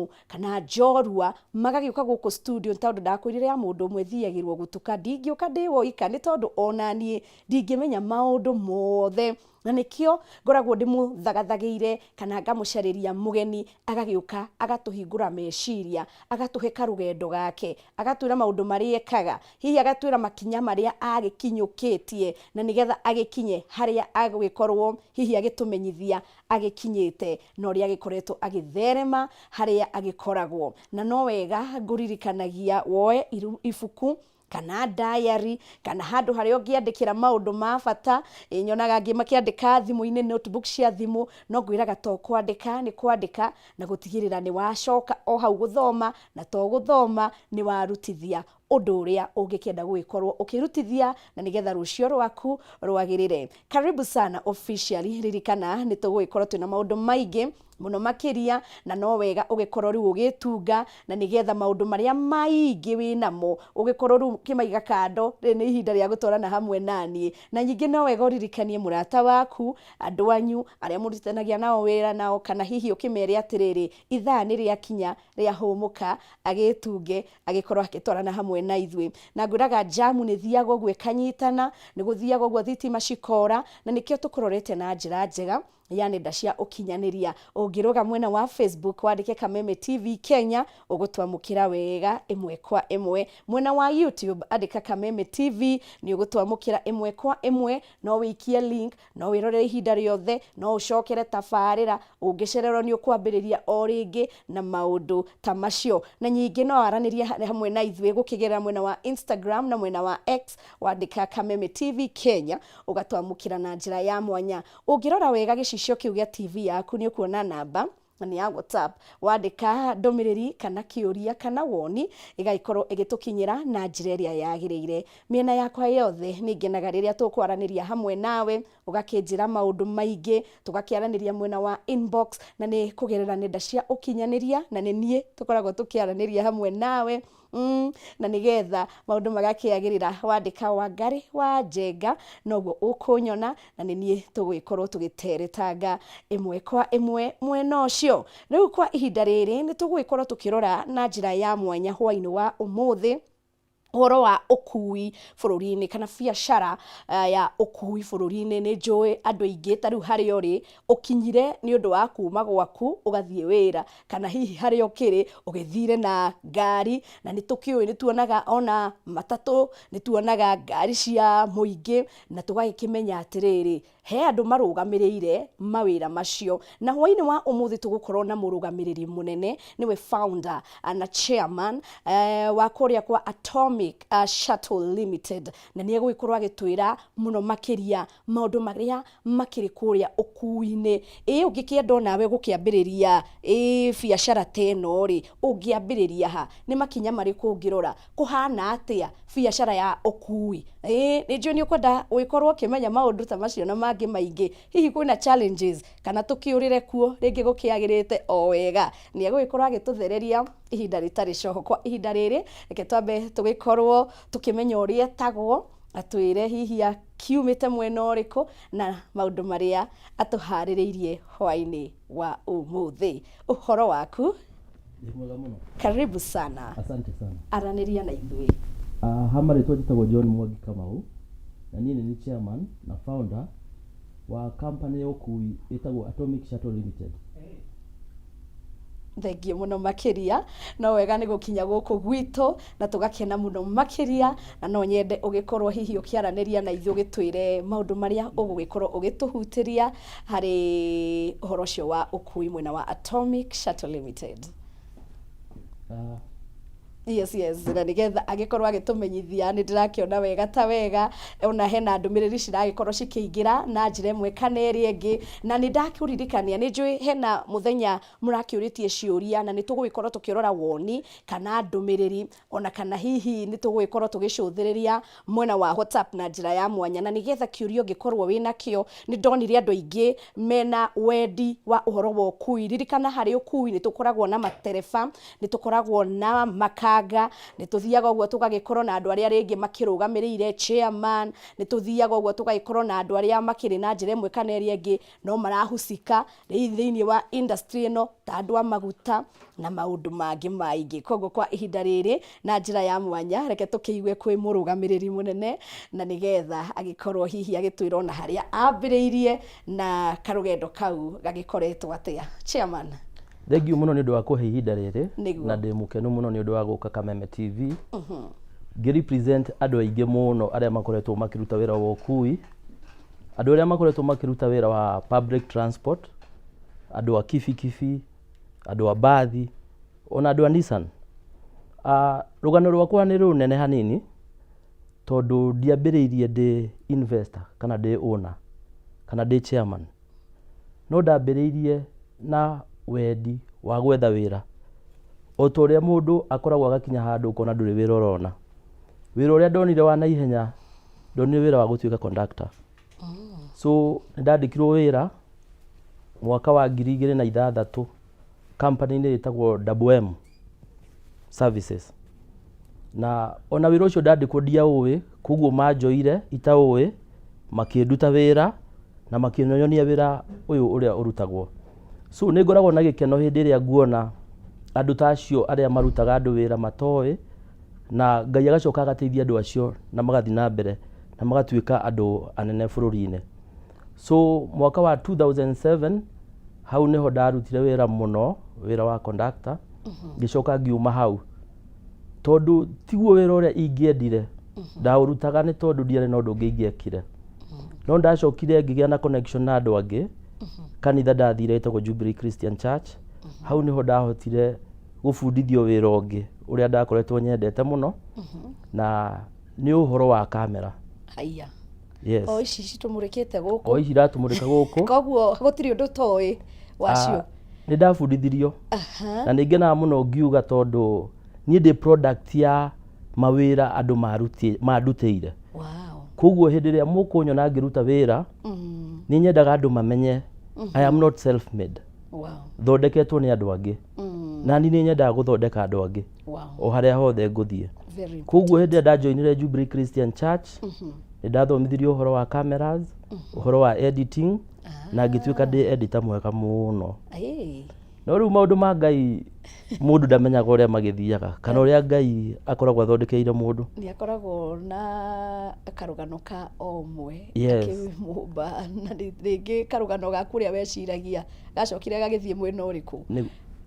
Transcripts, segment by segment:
Ataramu kana njorua magagĩũka gũkũ studio, nĩ tondũ ndakwĩrire ya mũndũ ũmwe ĩthiagĩrwo gũtuka. Ndingĩũka ndĩ woika nĩ tondũ ona niĩ ndingĩmenya maũndũ mothe, na nĩkĩo ngoragwo ndĩmũthagathagĩire kana ngamũcarĩria mũgeni agagĩũka agatũhingũra meciria, agatũhe karũgendo gake, agatwĩra maũndũ marĩa ekaga, hihi agatwĩra makinya marĩa agĩkinyũkĩtie na nĩgetha agĩkinye harĩa agũgĩkorwo hihi agĩtũmenyithia agĩkinyĩte na ũrĩa agĩkoretwo agĩtherema harĩa agĩkoragwo. Na no wega ngũririkanagia woe ibuku kana diary kana handũ harĩa ũngĩandĩkĩra maũndũ ma bata. Ĩ nyonaga angĩ makĩandĩka thimũ-inĩ, notebook cia thimũ, no ngwĩraga to kwandĩka nĩ kwandĩka na gũtigĩrĩra nĩ wacoka o hau gũthoma, na to gũthoma nĩ warutithia ũndũ ũrĩa ũngĩkĩenda gũgĩkorwo ũkĩrutithia na nĩgetha rũciũ rwaku rwagĩrĩre. Karibu sana officially, ririkana nĩ tũgũgĩkorwo twĩna maũndũ maingĩ mũno makĩria, na no wega ũgĩkorwo rĩu ũgĩtunga na nĩgetha maũndũ marĩa maingĩ wĩnamo ũgĩkorwo rĩu ũkĩmaiga kando. Rĩrĩ nĩ ihinda rĩa gũtwarana hamwe naniĩ. Na ningĩ no wega ũririkanie mũrata waku, andũ anyu, arĩa mũrutithanagia nao wĩra nao, kana hihi ũkĩmere atĩrĩrĩ, ithaa nĩ rĩakinya rĩa hũmũka, agĩtunge, agĩkorwo agĩtwarana hamwe na ithuĩ. Na ngwĩraga jamu nĩ thiaga ũguo ĩkanyitana, nĩ gũthiaga ũguo thitima cikora, na nĩkĩo tũkũrorete na njĩra njega ya nenda cia ũkinyanĩria. Ũngĩrũga mwena wa Facebook wandĩke Kameme TV Kenya, ũgũtwamũkĩra wega ĩmwe kwa ĩmwe. Mwena wa YouTube andĩka Kameme TV, nĩ ũgũtwamũkĩra ĩmwe kwa ĩmwe. No wĩikie link, no wĩrorere ihinda rĩothe, no ũcokere tabarĩra, ũngĩcererwo nĩ ũkwambĩrĩria o rĩngĩ na maũndũ ta macio. Na nyingĩ no waranĩrie hamwe na ithuĩ gũkĩgerera mwena wa Instagram na mwena wa X, wandĩka Kameme TV Kenya, ũgatwamũkĩra na njĩra ya mwanya. Ũngĩrora wega gĩcicio kĩu gĩa TV yaku nĩ ũkuona namba na nĩ ya WhatsApp. Wandĩka ndũmĩrĩri kana kĩũria kana woni ĩgagĩkorwo ĩgĩtũkinyĩra na njĩra ĩrĩa yagĩrĩire. Mĩena yakwa yothe nĩ ngenaga rĩrĩa tũkwaranĩria hamwe nawe, ũgakĩnjĩra maũndũ maingĩ, tũgakĩaranĩria mwena wa inbox na nĩ kũgerera nenda cia ũkinyanĩria na nĩ niĩ tũkoragwo tũkĩaranĩria hamwe nawe. Na nĩgetha maũndũ magakĩagĩrĩra, wandĩka Wangarĩ wa Njenga noguo ũkũnyona, na nĩ niĩ tũgũgĩkorwo tũgĩteretanga ĩmwe kwa ĩmwe mwena ũcio. Rĩu kwa ihinda rĩrĩ nĩ tũgũgĩkorwo tũkĩrora na njĩra ya mwanya hwainĩ wa ũmũthĩ ũhoro wa ũkui bũrũri-inĩ kana biacara ya ũkui bũrũri-inĩ. Nĩ njũĩ andũ aingĩ ta rĩu harĩa ũrĩ ũkinyire nĩ ũndũ wa kuma gwaku ũgathiĩ wĩra, kana hihi harĩa ũkĩrĩ ũgĩthire na ngari, na nĩ tũkĩũĩ nĩ tuonaga ona matatũ, nĩ tuonaga ngari cia mũingĩ, na tũgagĩkĩmenya atĩrĩrĩ, he andũ marũgamĩrĩire mawĩra macio. Na hwainĩ wa ũmũthĩ tũgũkorwo na mũrũgamĩrĩri mũnene, nĩwe founder na chairman wa kũrĩa kwa Atomic Shuttle Limited, na nĩ egũgĩkorwo agĩtwĩra mũno makĩria maũndũ marĩa makĩrĩ kũrĩa ũkui-inĩ. Ĩ ũngĩkĩenda onawe gũkĩambĩrĩria ĩ biacara ta ĩno rĩ, ũngĩambĩrĩria ha? Nĩ makinya marĩkũ ũngĩrora? Kũhana atĩa biacara ya ũkui? Ĩ nĩ njũĩ nĩ ũkwenda ũgĩkorwo ũkĩmenya maũndũ ta macio na mangĩ maingĩ. Hihi kwĩna challenges kana tũkĩũrĩre kuo rĩngĩ gũkĩagĩrĩte o wega? Nĩ egũgĩkorwo agĩtũthereria ihinda rĩtarĩ coho. Kwa ihinda rĩrĩ, reke twambe tũgĩkorwo tũkĩmenya ũrĩa etagwo, atwĩre hihi akiumĩte mwena ũrĩkũ na maũndũ marĩa atũharĩrĩirie hwainĩ wa ũmũthĩ. Ũhoro waku? Nĩ mwega mũno. Karibu sana. Asante sana. Aranĩria na ithuĩ. Ha marĩtwa njĩtagwo John Mwangi Kamau na niĩ nĩ niĩ chairman na founder wa company ya ũkui ĩtagwo Atomic Shuttle Limited. Thengiũ mũno makĩria. No wega nĩ gũkinya gũkũ gwitũ na tũgakena mũno makĩria, na no nyende ũgĩkorwo hihi ũkĩaranĩria na ithuĩ ũgĩtwĩre maũndũ marĩa ũgũgĩkorwo ũgĩtũhutĩria harĩ ũhoro ũcio wa ũkui mwena wa Atomic Shuttle Limited. Yes, na nĩgetha agĩkorwo agĩtũmenyithia, nĩ ndĩrakĩona wega ta wega ona hena ndũmĩrĩri ciragĩkorwo cikĩingĩra na njĩra ĩmwe kana ĩrĩa ĩngĩ, na nĩ ndakũririkania, nĩ njũĩ hena mũthenya mũrakĩũrĩtie ciũria, na nĩ tũgũgĩkorwo tũkĩrora woni kana ndũmĩrĩri, ona kana hihi nĩ tũgũgĩkorwo tũgĩcũthĩrĩria mwena wa WhatsApp na njĩra ya mwanya, na nĩgetha kĩũria ũngĩkorwo wĩnakĩo. Nĩ ndonire andũ aingĩ mena wendi wa ũhoro wa ũkui. Ririkana harĩ ũkui nĩ tũkoragwo na matereba, nĩ tũkoragwo na makanga. Muranga, nĩ tũthiaga ũguo tũgagĩkorwo na andũ arĩa rĩngĩ makĩrũgamĩrĩire chairman, nĩ tũthiaga ũguo tũgagĩkorwo na andũ arĩa makĩrĩ na njĩra ĩmwe kana ĩrĩa ĩngĩ no marahusika thĩinĩ wa industry ĩno ta andũ a maguta na maũndũ mangĩ maingĩ. Koguo kwa ihinda rĩrĩ na njĩra ya mwanya reke tũkĩigue kwĩ mũrũgamĩrĩri mũnene na nĩgetha agĩkorwo hihi agĩtwĩra ona harĩa ambĩrĩirie na karũgendo kau gagĩkoretwo atĩa. Chairman. Thengiũ mũno nĩ ũndũ wa kũhe ihinda rĩrĩ. Nĩguo. Na ndĩ mũkenu mũno nĩ ũndũ wa gũka Kameme TV. Ngĩ represent andũ aingĩ mũno arĩa makoretwo makĩruta wĩra wa ũkui, andũ arĩa makoretwo makĩruta wĩra wa public transport, andũ a kibikibi, andũ a mbathi, ona andũ a Nissan. Rũgano rwakwa nĩ rũnene hanini tondũ ndiambĩrĩirie ndĩ investor kana ndĩ owner kana ndĩ chairman. No ndambĩrĩirie na wendi wa gwetha wĩra. O ta ũrĩa mũndũ akoragwo agakinya handũ ũkona ndũrĩ wĩra ũrona. Wĩra ũrĩa ndonire wa naihenya, ndonire wĩra wa gũtuĩka conductor. So nĩ ndandĩkirwo wĩra mwaka wa 2006 company-inĩ ĩtagwo Double M Services. Na ona wĩra ũcio ndandĩkwo ndiaũĩ, koguo manjoire itaũĩ, makĩnduta wĩra na makĩnyonia wĩra ũyũ ũrĩa ũrutagwo. So nĩ ngoragwo na gĩkeno hĩndĩ ĩrĩa nguona andũ ta acio arĩa marutaga andũ wĩra matoĩ, na Ngai agacoka agateithia andũ acio na magathiĩ na mbere na magatuĩka andũ anene bũrũri-inĩ. So mwaka wa 2007 hau nĩho ndarutire wĩra mũno, wĩra wa conductor, ngĩcoka ngiuma hau tondũ tiguo wĩra ũrĩa ingĩendire ndaũrutaga nĩ tondũ ndiarĩ na ũndũ ũngĩ ingĩekire. No ndacokire ngĩgĩa na connection na andũ angĩ, kanitha ndathire ĩtagwo Jubilee Christian Church, hau nĩho ndahotire gũbundithio wĩra ũngĩ ũrĩa ndakoretwo nyendete mũno, na nĩ ũhoro wa kamera. Haiya. Yes. O ici citũmũrĩkĩte gũkũ. O ici iratũmũrĩka gũkũ. Koguo gũtirĩ ũndũ ũtoĩ wacio. Nĩ ndabundithirio. Na nĩ ngenaga mũno ngiuga tondũ niĩ ndĩ product ya mawĩra andũ mandutĩire. Wow. Koguo hĩndĩ ĩrĩa mũkũnyona ngĩruta wĩra, nĩ nyendaga andũ mamenye I am not self made. Wow. Thondeketwo nĩ andũ angĩ. Na niĩ nĩ nyendaga gũthondeka andũ angĩ. Wow. O harĩa hothe ngũthiĩ. Very Koguo hĩndĩ ĩrĩa ndajoinire Jubilee Christian Church, nĩ ndathomithirio ũhoro wa cameras, ũhoro wa editing, na ngĩtuĩka ndĩ editor mwega mũno. Hey. No rĩu maũndũ ma Ngai mũndũ ndamenyaga ũrĩa magĩthiaga kana ũrĩa Ngai akoragwo athondekeire mũndũ. Nĩ akoragwo na karũgano ka o ũmwe Yes. akĩmũmba, na rĩngĩ karũgano gaku ũrĩa weciragia gacokire gagĩthiĩ mwena ũrĩkũ?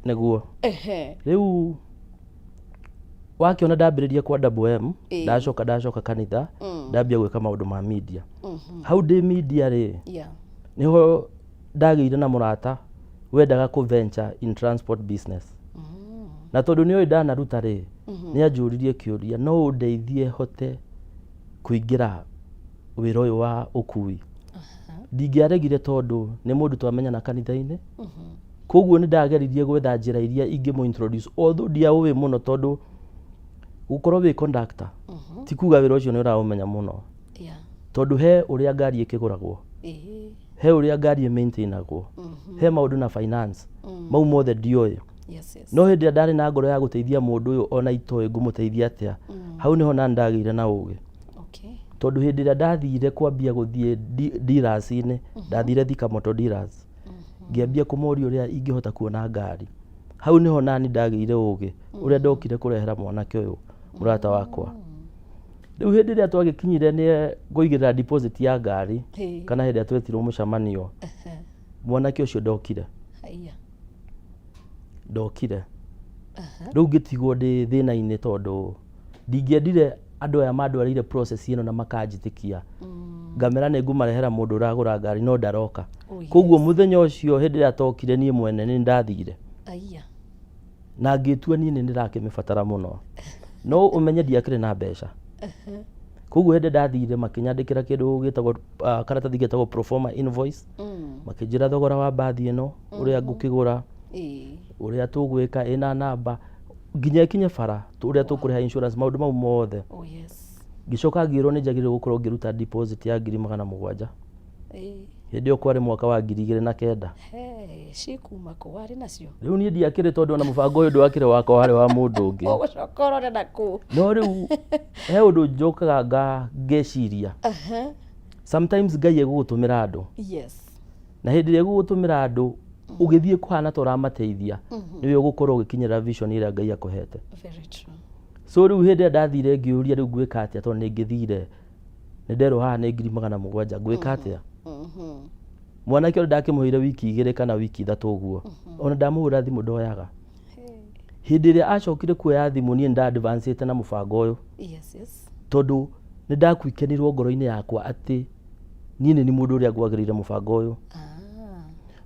Nĩguo. Ehe. Rĩu wakĩona ndambĩrĩria kwa Double M, Ĩĩ. ndacoka kanitha, ndambia gwĩka maũndũ ma media. Hau ndĩ media rĩ, Yeah. nĩho ndagĩire na mũrata wendaga kũ venture in transport business. Na tondũ nĩoĩ ndanaruta rĩ, nĩ anjũririe kĩũria, no ũndeithie hote kũingĩra wĩra ũyũ wa ũkui. Ndingĩaregire tondũ nĩ mũndũ twamenyana kanitha-inĩ. Koguo nĩ ndageririe gwetha njĩra iria ingĩmũ introduce, although ndiaũĩ mũno tondũ gũkorwo wĩ conductor ti kuga wĩra ũcio nĩ ũraũmenya mũno. Yeah. Tondũ he ũrĩa ngari ĩkĩgũragwo, Ĩĩ. he ũrĩa ngari ĩ maintainagwo, he maũndũ na finance, mau mothe ndioĩ. Yes, yes. No hĩndĩ ĩrĩa ndarĩ na ngoro ya gũteithia mũndũ ũyũ ona itoĩ ngũmũteithia atĩa, hau nĩho nani ndagĩire na ũgĩ. Okay. Tondũ hĩndĩ ĩrĩa ndathire kwambia gũthiĩ dealers-inĩ, ndathire Thika Motor Dealers, ngĩambia kũmoria ũrĩa ingĩhota kuona ngari. Hau nĩho nani ndagĩire ũgĩ ũrĩa ndokire kũrehera mwanake ũyũ mũrata wakwa. Rĩu hĩndĩ ĩrĩa twagĩkinyire nĩ kũigĩrĩra deposit ya ngari, Hey. kana hĩndĩ ĩrĩa twetirwo mũcemanio, mwanake ũcio ndokire. Haiya. Ndokire. Rĩu ngĩtigwo ndĩ thĩna-inĩ tondũ ndingĩendire andũ aya mandwarĩire process ĩno na makanjĩtĩkia. Ngamera nĩ ngũmarehera mũndũ ũragũra ngari no ndaroka. Oh, yes. Koguo mũthenya ũcio hĩndĩ ĩrĩa atokire niĩ mwene nĩ ndathire. Aya. Na ngĩtua niĩ nĩ ndĩrakĩmĩbatara mũno. No ũmenye ndiakĩrĩ na mbeca. Koguo hĩndĩ ndathire makĩnyandĩkĩra kĩndũ gĩtagwo karatathi getagwo proforma invoice. Makĩnjĩra thogora wa mbathi ĩno, ũrĩa ngũkĩgũra, Ĩĩ. ũrĩa tũgwĩka, ĩna namba, nginya ĩkinye bara, ũrĩa tũkũrĩha insurance, maũndũ mau mothe. Oh, yes. Ngĩcoka ngĩrwo nĩ njagĩrĩirwo gũkorwo ngĩruta deposit ya 700,000 Ĩĩ. Hĩndĩ ĩyo kwarĩ mwaka wa 2009. Hey, cikuma kũ warĩ nacio? Rĩu niĩ ndiakĩrĩ, tondũ ona mũbango ũyũ ndwakĩrĩ wakwa, warĩ wa mũndũ ũngĩ. Ũgũcoka ũrore na kũ? No rĩu he ũndũ njokaga ngeciria, sometimes Ngai egũgũtũmĩra andũ, na hĩndĩ ĩrĩa egũgũtũmĩra andũ ũgĩthiĩ kũhana ta ũramateithia, nĩwe ũgũkorwo ũgĩkinyĩra vision ĩrĩa Ngai akũhete. Very true. So rĩu hĩndĩ ĩrĩa ndathire ngĩũria rĩu ngwĩka atĩa, tondũ nĩ ngĩthire nĩ nderwo haha nĩ 700,000, ngwĩka atĩa? Mwanake ũrĩa ndakĩmũheire wiki 2 kana wiki 3 ũguo, ona ndamũhũrĩra thimũ ndoyaga. Hĩndĩ ĩrĩa acokire kuoya thimũ, niĩ nĩ nda na mũbango ũyũ, tondũ nĩ ndakuikenirwo ngoro-inĩ yakwa atĩ niĩ nĩ ni mũndũ ũrĩa ngwagĩrĩire mũbango ũyũ.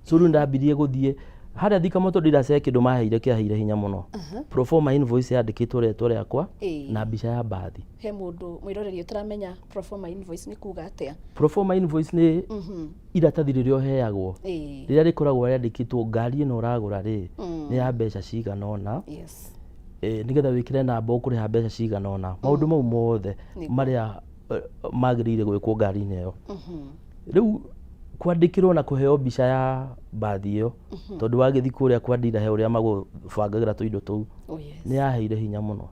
So rĩu ndambirie gũthiĩ harĩa Thika Motor Dealers, he kĩndũ maheire kĩaheire hinya mũno, proforma invoice yandĩkĩtwo rĩtwa rĩakwa na mbica ya mbathi. He mũndũ mwĩroreri ũtaramenya proforma invoice nĩ kuga atĩa. Proforma invoice nĩ iratathi rĩrĩa ũheagwo rĩrĩa rĩkoragwo rĩandĩkĩtwo ngari ĩno ũragũra rĩ, nĩ ya mbeca cigana ũna, nĩgetha wĩkĩre namba ũkũrĩha mbeca cigana ũna, maũndũ mau mothe marĩa magĩrĩire gwĩkwo ngari-inĩ ĩyo. Rĩu kwandĩkĩrwo na kũheo mbica ya mbathi ĩyo, tondũ wagĩthiĩ kũrĩa kwa dealer he ũrĩa magũbangagĩra tũindo tũu, nĩ yaheire hinya mũno.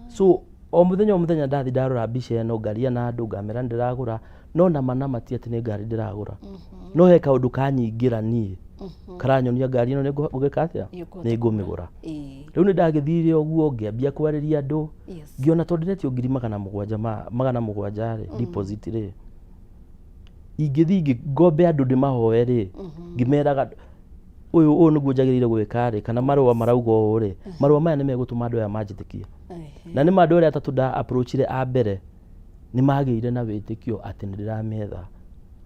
So o mũthenya o mũthenya ndathi ndarora mbica ĩno, ngaria na andũ, ngamera nĩ ndĩragũra, no nama nama ti atĩ nĩ ngari ndĩragũra, no he kaũndũ kanyingĩra niĩ karanyonia ngari ĩno nĩ ngũgĩka atĩa, Nĩ ũkũhota. Nĩ ngũmĩgũra. Rĩu nĩ ndagĩthire ũguo ngĩambia kwarĩria andũ, ngĩona tondũ ndĩretio 700,000 ma 700 rĩ, deposit rĩ, ingĩthiĩ ngombe andũ ndĩmahoe rĩ, ngĩmeraga ũyũ ũyũ nĩguo njagĩrĩire gwĩka rĩ, kana marũa marauga ũũ rĩ, marũa maya nĩ megũtũma andũ aya manjĩtĩkie. Na nĩ ma andũ arĩa atatũ nda approachire a mbere nĩ magĩire na wĩtĩkio atĩ nĩ ndĩrametha,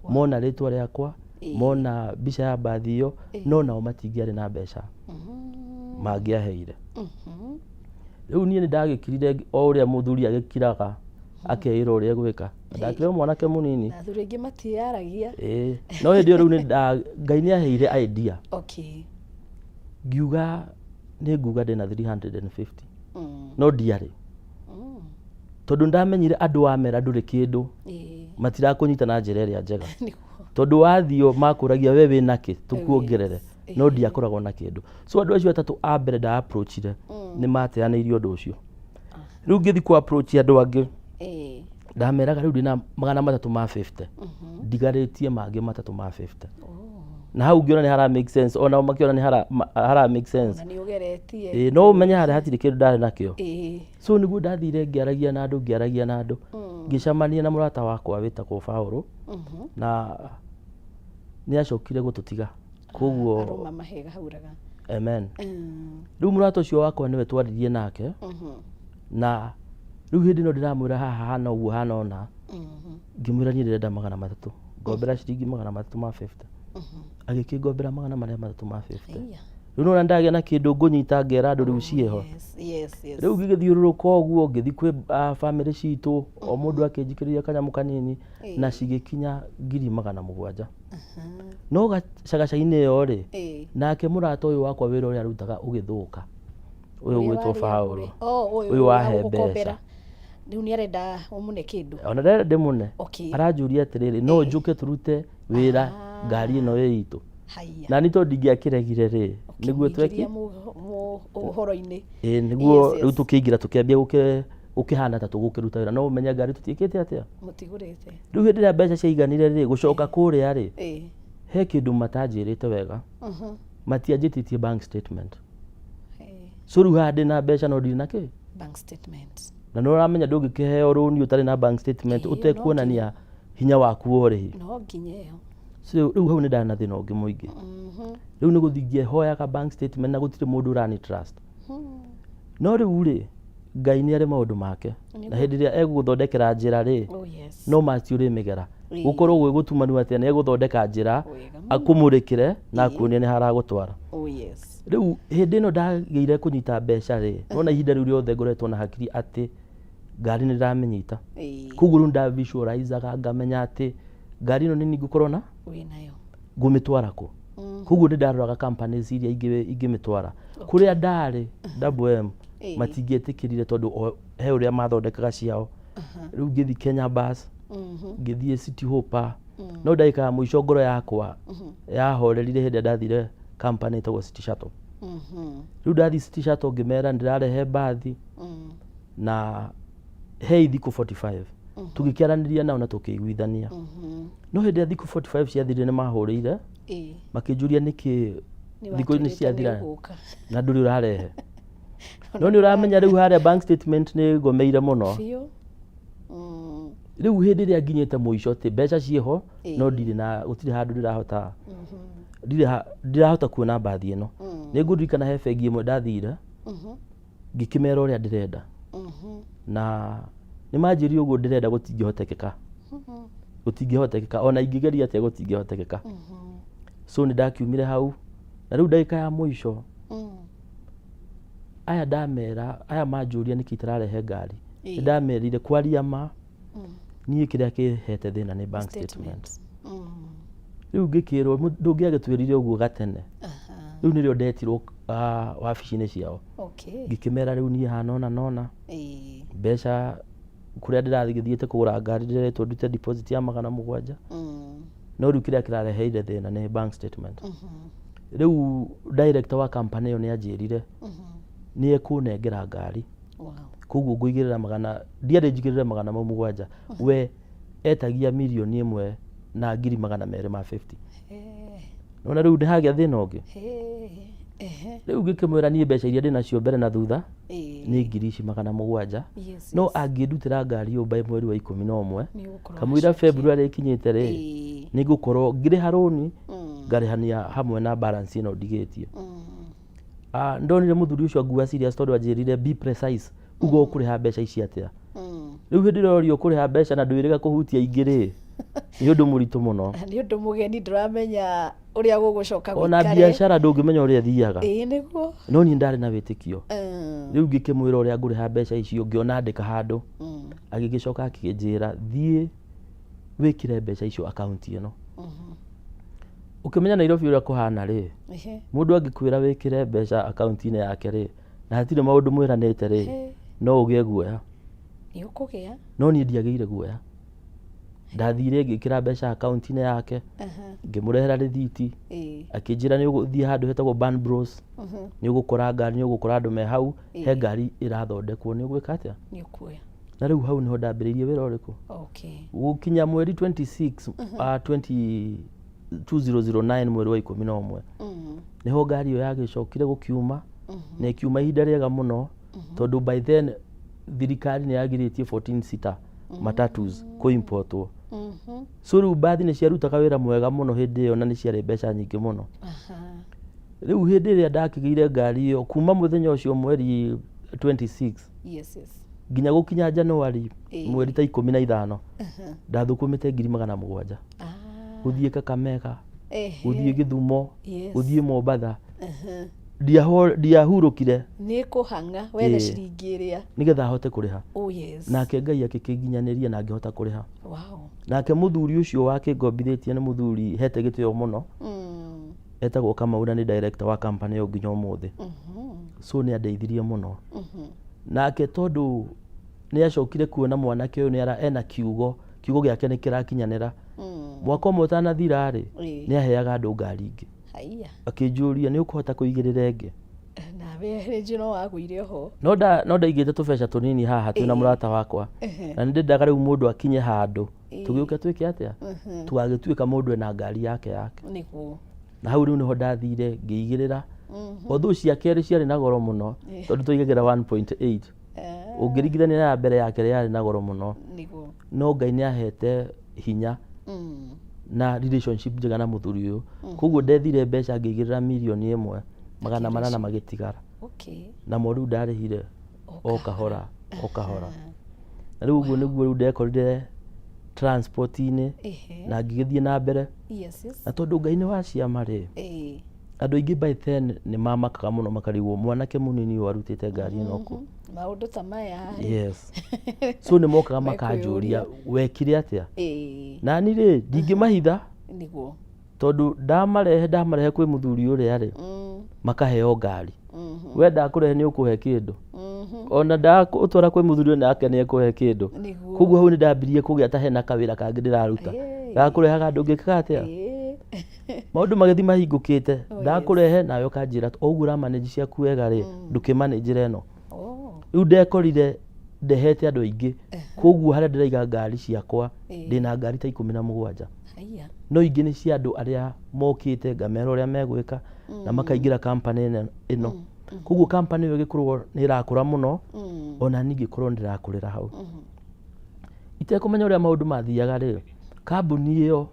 mona rĩtwa rĩakwa, mona mbica ya mbathi ĩyo, no nao matingĩarĩ na mbeca mangĩaheire. Rĩu niĩ nĩ ndagĩkirire o ũrĩa mũthuri agĩkiraga akeĩra ũrĩa egwĩka. Na ndakĩrĩ o mwanake mũnini. Na athuri aingĩ matiaragia. Ĩĩ, no hĩndĩ ĩyo rĩu nĩ Ngai nĩ aheire idea, ngiuga nĩ nguga ndĩna 350, no ndiarĩ, tondũ ndamenyire andũ wamera ndũrĩ kĩndũ, matirakũnyita na njĩra ĩrĩa njega, tondũ wathio makũragia we wĩna kĩ tũkuongerere, no ndiakoragwo na kĩndũ. So andũ acio atatũ a mbere nda approachire nĩ mateanĩirie ũndũ ũcio. Rĩu ngĩthiĩ kũ approach andũ angĩ, ndameraga rĩu ndĩna 350, ndigarĩtie mangĩ 350, na hau ngĩona nĩ hara make sense, onao makĩona nĩ hara make sense. Na nĩ ũgeretie. Ĩĩ, no ũmenye harĩa hatirĩ kĩndũ ndarĩ nakĩo. So nĩguo ndathire ngĩaragia na andũ, ngĩaragia na andũ, ngĩcemania na mũrata wakwa wĩtagwo Paũlũ, na nĩ acokire gũtũtiga koguo. Aroma mahega hauraga. Amen. Rĩu mũrata ũcio wakwa nĩwe twaririe nake, na rĩu hĩndĩ ĩno ndĩramwĩra haha hana ũguo hana ũna, ngĩmwĩra niĩ ndĩrenda 300, ngombera ciringi 350. Agĩkĩngombera magana marĩa matatũ ma 50. Aya. Rĩu nona ndagĩa na kĩndũ ngũnyita ngera andũ rĩu ciĩho. Rĩu ngĩgĩthiũrũrũka ũguo ngĩthiĩ kwĩ bamĩrĩ citũ, o mũndũ akĩnjikĩrĩria kanyamũ kanini, na cigĩkinya 700,000. No gacagaca-inĩ ĩyo rĩ, nake mũrata ũyũ wakwa wĩra ũrĩa arutaga ũgĩthũka, ũyũ Ũrĩa ũgwĩtwo warĩ Paũlũ. Oh, ũyũ Ũyũ wahe wagũgũkombera. mbeca. Rĩu nĩ arenda ũmũne kĩndũ. Ona ndarenda ndĩmũne. Aranjũria atĩrĩrĩ, no njũke tũrute wĩra ngari ĩno ĩ itũ? Haya. Na ni tondũ ndingĩakĩregire rĩ, nĩguo tweki Ũkĩmũingĩria ũhoro-inĩ. Ĩ, nĩguo. Rĩu tũkĩingĩra tũkĩambia gũkĩhana ta tũgũkĩruta wĩra, no ũmenye ngari tũtiĩkĩte atĩa. Mũtigũrĩte. Rĩu hĩndĩ ĩrĩa mbeca ciaiganire rĩ, gũcoka kũrĩa rĩ, he kĩndũ matanjĩrĩte wega, matianjĩtĩtie bank statement. So rĩu haha ndĩna mbeca no ndirĩ na kĩ. Bank statement. Na nĩ ũramenya ndũngĩkĩheo rũni ũtarĩ na bank statement, ũtekuonania hinya waku wa ũrĩhi. No nginya ĩyo. So rĩu hau nĩ ndarĩ na thĩna ũngĩ mũingĩ. Rĩu nĩ gũthiĩ ngĩhoyaga bank statement na gũtirĩ mũndũ ũrani trust. No rĩu rĩ, Ngai nĩ arĩ maũndũ make, na hĩndĩ ĩrĩa egũgũthondekera njĩra rĩ, no masti ũrĩmĩgera, gũkorwo gwĩ gũtumanu atĩa, nĩ egũthondeka njĩra, Wega. akũmũrĩkĩre na akuonie nĩ haragũtwara. Rĩu hĩndĩ ĩno ndagĩire kũnyita mbeca rĩ, nona ihinda rĩu rĩothe ngoretwo na hakiri atĩ ngari nĩ ndĩramĩnyita. Koguo rĩu nda visualizaga ngamenya atĩ ngari ĩno nĩ ngũkorwo na Wĩnayo. Ngũmĩtwara kũ. Koguo nĩ ndaroraga companies iria ingĩmĩtwara. Kũrĩa ndarĩ Double M, matingĩetĩkĩrire tondũ he ũrĩa mathondekaga ciao. Rĩu ngĩthiĩ Kenya Bus, ngĩthiĩ City Hopper. No ndagĩka ya mũico ngoro yakwa yahorerire hĩndĩ ĩrĩa ndathire company ĩtagwo City Shuttle. Rĩu ndathiĩ City Shuttle ngĩmera ndĩrarehe mbathi na hei thikũ 45. Tũgĩkĩaranĩria nao na tũkĩiguithania. No hĩndĩ ĩrĩa thikũ 45 ciathirire nĩ mahũrĩire makĩnjũria nĩkĩ Nĩ thikũ nĩ watwĩrĩte ciathira nĩ ũgũka. Na ndũrĩ ũrarehe. No nĩ ũramenya rĩu harĩa bank statement nĩ ngomeire mũno. Biũ. Rĩu hĩndĩ ĩrĩa nginyĩte mũico atĩ mbeca ciĩho no ndirĩ na gũtirĩ handũ ndĩrahota ndirĩ ndirahota kuona mbathi ĩno. Nĩ ngũririkana he bengi ĩmwe ndathire ngĩkĩmera ũrĩa ndĩrenda na nĩ manjĩrire ũguo ndĩrenda gũtingĩhotekeka, gũtingĩhotekeka, ona ingĩgeria atĩa gũtingĩhotekeka. So nĩ ndakiumire hau na rĩu ndagĩka ya mũico aya ndamera, aya manjũria nĩkĩ itararehe ngari, nĩ ndamerire kwaria ma niĩ kĩrĩa kĩhete thĩna nĩ bank statement. Rĩu ngĩkĩrwo, "Ndũngĩagĩtwĩrire ũguo gatene." Rĩu nĩrĩo ndetirwo wabici-inĩ ciao. Ngĩkĩmera rĩu niĩ hana ũna nona mbeca kũrĩa ndĩragĩthiĩte kũgũra ngari ndĩretwo ndute deposit ya 700, no rĩu kĩrĩa kĩrareheire thĩna nĩ bank statement. Rĩu director wa company ĩyo nĩ anjĩrire nĩ ekũnengera ngari. Koguo ngũigĩrĩra magana ndiarĩ njigĩrĩre magana mau mũgwanja, we etagia 1,250,000. Nona rĩu ndĩhagĩa thĩna ũngĩ. Rĩu ngĩkĩmwĩra niĩ mbeca iria ndĩnacio mbere na thutha nĩ ngiri ici 700, no angĩndutĩra ngari ĩyo by mweri wa 11 Nĩ ũgũkorwo kamũira wacokia. February ĩkinyĩte rĩ, nĩ ngũkorwo ngĩrĩha rũni ngarĩhania hamwe na balance ĩno ndigĩtie. Ndonire mũthuri ũcio angua serious tondũ anjĩrire, "Be precise, uga ũkũrĩha mbeca ici atĩa." Rĩu hĩndĩ ĩrĩa ũrio ũkũrĩha mbeca na ndwĩrĩga kũhutia ingĩ rĩ, nĩ ũndũ mũritũ mũno. Nĩ ũndũ mũgeni, ndũramenya ũrĩa gũgũcoka Ona gũikare. Biacara ndũngĩmenya ũrĩa ĩthiaga. Ĩĩ nĩguo. No niĩ ndarĩ na wĩtĩkio. Rĩu ngĩkĩmwĩra ũrĩa ngũrĩha mbeca icio, ngĩona andĩka handũ. Agĩgĩcoka akĩnjĩra, "Thiĩ wĩkĩre mbeca icio akaunti ĩno." Ũkĩmenya Nairobi ũrĩa kũhana rĩ, mũndũ angĩkwĩra wĩkĩre mbeca akaunti-inĩ yake rĩ, na hatirĩ maũndũ mwĩranĩte rĩ, no ũgĩe guoya. Nĩ ũkũgĩa. No niĩ ndiagĩire guoya. Ndathire ngĩkĩra mbeca akaunti-inĩ yake, ngĩmũrehera rĩthiti, akĩnjĩra nĩ ũgũthiĩ handũ hetagwo Ban Bros, nĩ ũgũkora ngari, nĩ ũgũkora andũ me hau, he ngari ĩrathondekwo, nĩ ũgwĩka atĩa? Nĩ ũkuoya. Na rĩu hau nĩho ndambĩrĩirie wĩra ũrĩkũ? Gũkinya mweri 26 20 2009 mweri wa 11 nĩho ngari ĩyo yagĩcokire gũkiuma, na ĩkiuma ihinda rĩega mũno tondũ by then thirikari nĩ yagirĩtie 14 seater matatus kũimportwo. So rĩu mbathi nĩ ciarutaga wĩra mwega mũno hĩndĩ ĩyo na nĩ ciarĩ mbeca nyingĩ mũno. Rĩu hĩndĩ ĩrĩa ndakĩgĩire ngari ĩyo, kuma mũthenya ũcio mweri 26 nginya gũkinya January mweri ta 15, ndathũkũmĩte 700,000 gũthiĩ Kakamega, gũthiĩ Gĩthumo, gũthiĩ Mombatha. Ndiahurũkire. Nĩ kũhang'a wethe ciringi ĩrĩa nĩgetha ahote kũrĩha. Nake Ngai akĩkĩnginyanĩria na ngĩhota kũrĩha. Nake mũthuri ũcio wakĩngombithĩtie nĩ mũthuri hete gĩtĩo mũno, etagwo Kamau na nĩ director wa company ĩyo nginya ũmũthĩ. So nĩ andeithirie mũno nake tondũ nĩ acokire kuona mwanake ũyũ nĩ ara ena kiugo, kiugo gĩake nĩ kĩrakinyanĩra. Mwaka ũmwe ũtanathira rĩ, nĩ aheaga andũ ngari ingĩ. Haiya. Akĩnjũria, "Nĩ ũkũhota kũigĩrĩra ĩngĩ?" Nawe rĩngĩ no wagũire oho. No ndaigĩte tũbeca tũnini haha twĩna mũrata wakwa na nĩ ndendaga rĩu mũndũ akinye handũ tũgĩũke twĩke atĩa, tũgagĩtuĩka mũndũ ena ngari yake yake. Na hau rĩu nĩho ndathire ngĩigĩrĩra, although cia kerĩ ciarĩ na goro mũno tondũ twaigagĩra 1.8 ũngĩringithania na ya mbere, ya kerĩ yarĩ na goro mũno. No Ngai nĩ ahete hinya na relationship njega na mũthuri ũyũ, koguo ndethire mbeca ngĩigĩrĩra 1,800,000 magĩtigara. Namo rĩu ndarĩhire o kahora o kahora, na rĩu ũguo nĩguo rĩu ndekorire transport-inĩ na ngĩgĩthiĩ na mbere. Na tondũ Ngai nĩ wa ciama rĩ, andũ aingĩ by then nĩ mamakaga mũno, makarigwo mwanake mũnini ũyũ arutĩte ngari ĩno kũ. Maũndũ ta maya rĩ. Yes, so nĩ mokaga makanjũria, "Wekire atĩa?" Nani rĩ, ndingĩmahitha tondũ ndamarehe kwĩ mũthuri ũrĩa rĩ, makaheo ngari. We ndakũrehe nĩ ũkũhe kĩndũ, ona ndakũtwara kwĩ mũthuri ũyũ nake nĩ ekũhe kĩndũ. Koguo hau nĩ ndambirie kũgĩa ta hena kawĩra kangĩ ndĩraruta. Ndakũrehaga ndũngĩkaga atĩa? Maũndũ magĩthiĩ mahingũkĩte. Oh, yes. Ndakũrehe nawe ũkanjĩra o ũguo ũramanage ciaku wega rĩ, ndũkĩmanĩnjĩre ĩno. Oh. Rĩu ndekorire ndehete andũ aingĩ, koguo harĩa ndĩraiga ngari ciakwa, ndĩna ngari ta 17. Haiya. No ingĩ nĩ cia andũ arĩa mokĩte ngamera ũrĩa megwĩka na makaingĩra company ĩno. Koguo company ĩyo ĩgĩkorwo nĩ ĩrakũra mũno, ona niĩ ngĩkorwo ndĩrakũrĩra hau. Itekũmenya ũrĩa maũndũ mathiaga rĩ, kambuni ĩyo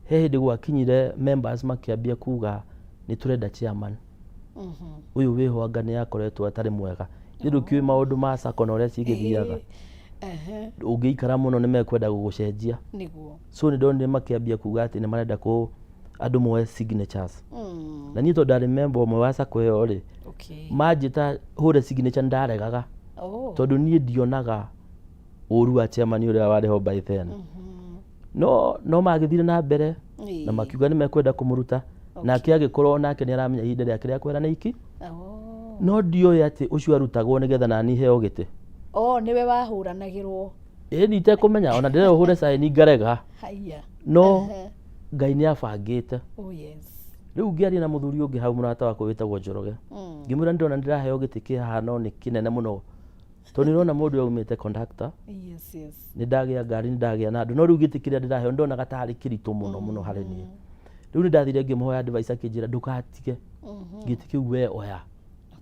he hĩndĩ gwakinyire members makĩambia kuga nĩ tũrenda chairman. Ũyũ wĩho anga nĩ akoretwo atarĩ mwega. Niĩ ndũkĩũĩ maũndũ ma sacco na ũrĩa cigĩthiaga. Ũngĩikara mũno nĩ mekwenda gũgũcenjia. Nĩguo. So nĩ ndonire makĩambia kuga atĩ nĩ marenda kũ andũ moe signatures. Na niĩ tondũ ndarĩ member ũmwe wa sacco ĩyo rĩ, manjĩta hũre signature nĩ ndaregaga. Tondũ niĩ ndionaga ũru wa chairman ũrĩa warĩ ho by then. No magĩthire na mbere na makiuga nĩ mekwenda kũmũruta. Nake agĩkorwo nake nĩ aramenya ihinda rĩake rĩa kwehera nĩ iki. No ndioĩ atĩ ũcio arutagwo nĩgetha nani heo gĩtĩ. Oh, nĩwe wahũranagĩrwo. Ĩĩ nitekũmenya, ona ndĩrerwo hũre sign ngarega. Haiya. No Ngai nĩ abangĩte. Oh yes. Rĩu ngĩaria na mũthuri ũngĩ hau mũrata wakwa wĩtagwo Njoroge. Ngĩmwĩra nĩndĩrona nĩndĩraheo gĩtĩ kĩ haha no nĩ kĩnene mũno. Tondũ nĩũrona mũndũ ũyũ aumĩte conductor. Yes, yes. Nĩndagĩa ngari, nĩndagĩa na andũ. No rĩu gĩtĩ kĩrĩa ndĩraheo nĩndonaga tarĩ kĩritũ mũno mũno harĩ niĩ. Rĩu nĩndathire ngĩmũhoya advice akĩnjĩra ndũgatige. Gĩtĩ kĩu we oya.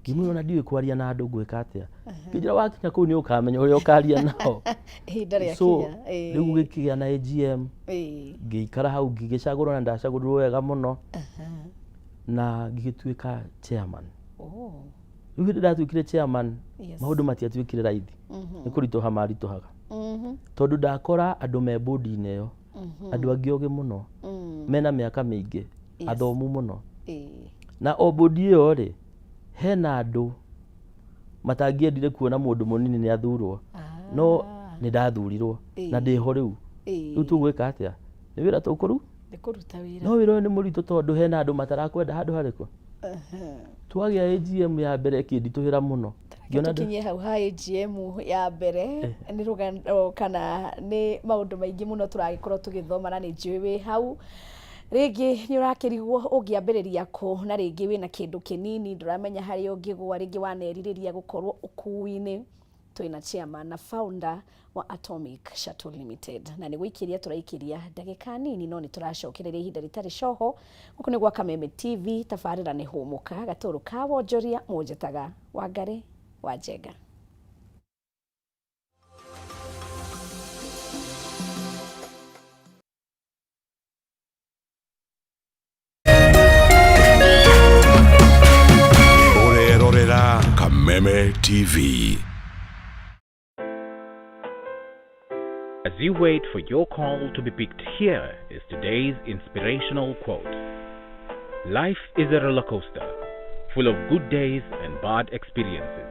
Ngĩmwĩra ona ndiũĩ kwaria na andũ ngwĩka atĩa. Ngĩnjĩra wakinya kũu nĩ ũkamenya ũrĩa ũkaria nao. Ihinda rĩakinya. So rĩu gũkĩgĩa na AGM. Ngĩikara hau ngĩgĩcagũrwo na ndacagũrirwo wega mũno. Na ngĩgĩtuĩka chairman. Rĩu hĩndĩ ndatuĩkire chairman, maũndũ matiatuĩkire raithi. Nĩ kũritũha maritũhaga. Tondũ ndakora andũ me board-inĩ ĩyo, andũ angĩ ogĩ mũno, mena mĩaka mĩingĩ, athomu mũno. Na o board ĩyo rĩ, hena andũ matangĩendire kuona mũndũ mũnini nĩ athurwo. No nĩ ndathurirwo na ndĩho rĩu. Rĩu tũgwĩka atĩa? Nĩ wĩra tũkũru? Nĩ kũruta wĩra. No wĩra ũyũ nĩ mũritũ tondũ hena andũ matarakwenda handũ harĩkũ. Twagĩa AGM ya mbere ĩkĩnditũhĩra mũno. Ngĩona Tũkinyie hau ha AGM ya mbere, nĩ rũgano kana nĩ maũndũ maingĩ mũno tũragĩkorwo tũgĩthoma na nĩ njũĩ wĩ hau. Rĩngĩ nĩ ũrakĩrigwo ũngĩambĩrĩria kũ, na rĩngĩ wĩna kĩndũ kĩnini ndũramenya harĩa ũngĩgũa, rĩngĩ wanerirĩria gũkorwo ũkui-inĩ. Twĩna chairman na founder wa Atomic Shuttle Limited na nĩ gũikĩria tũraikĩria ndagĩka nini no nĩ tũracokereria ihinda rĩtarĩ coho. Gũkũ nĩ gwa Kameme TV, tabarĩra nĩ Hũmũka, gatũrũ ka wonjoria mũnjĩtaga Wangarĩ wa Njenga. Ũrerorera Kameme TV. As you wait for your call to be picked, here is today's inspirational quote. Life is a roller coaster, full of good days and bad experiences.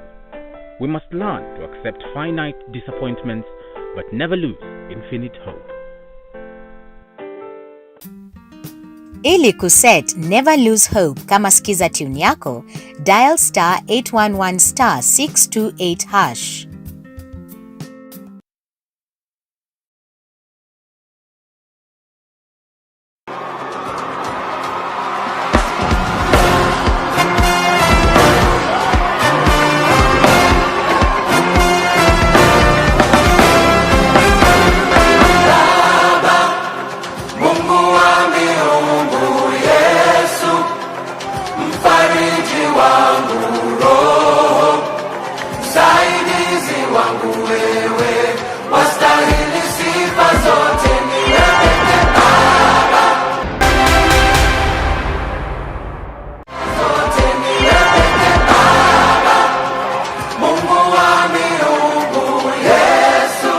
We must learn to accept finite disappointments, but never lose infinite hope. Ili kuset Never Lose Hope kama skiza tune yako, dial star 811 star 628 hash. Mungu wa miungu, Yesu, mfariji wangu roho, msaidizi wangu wewe, wastahili sifa zote, ni wewe pekee Baba. Zote ni wewe pekee Baba. Mungu wa miungu, Yesu.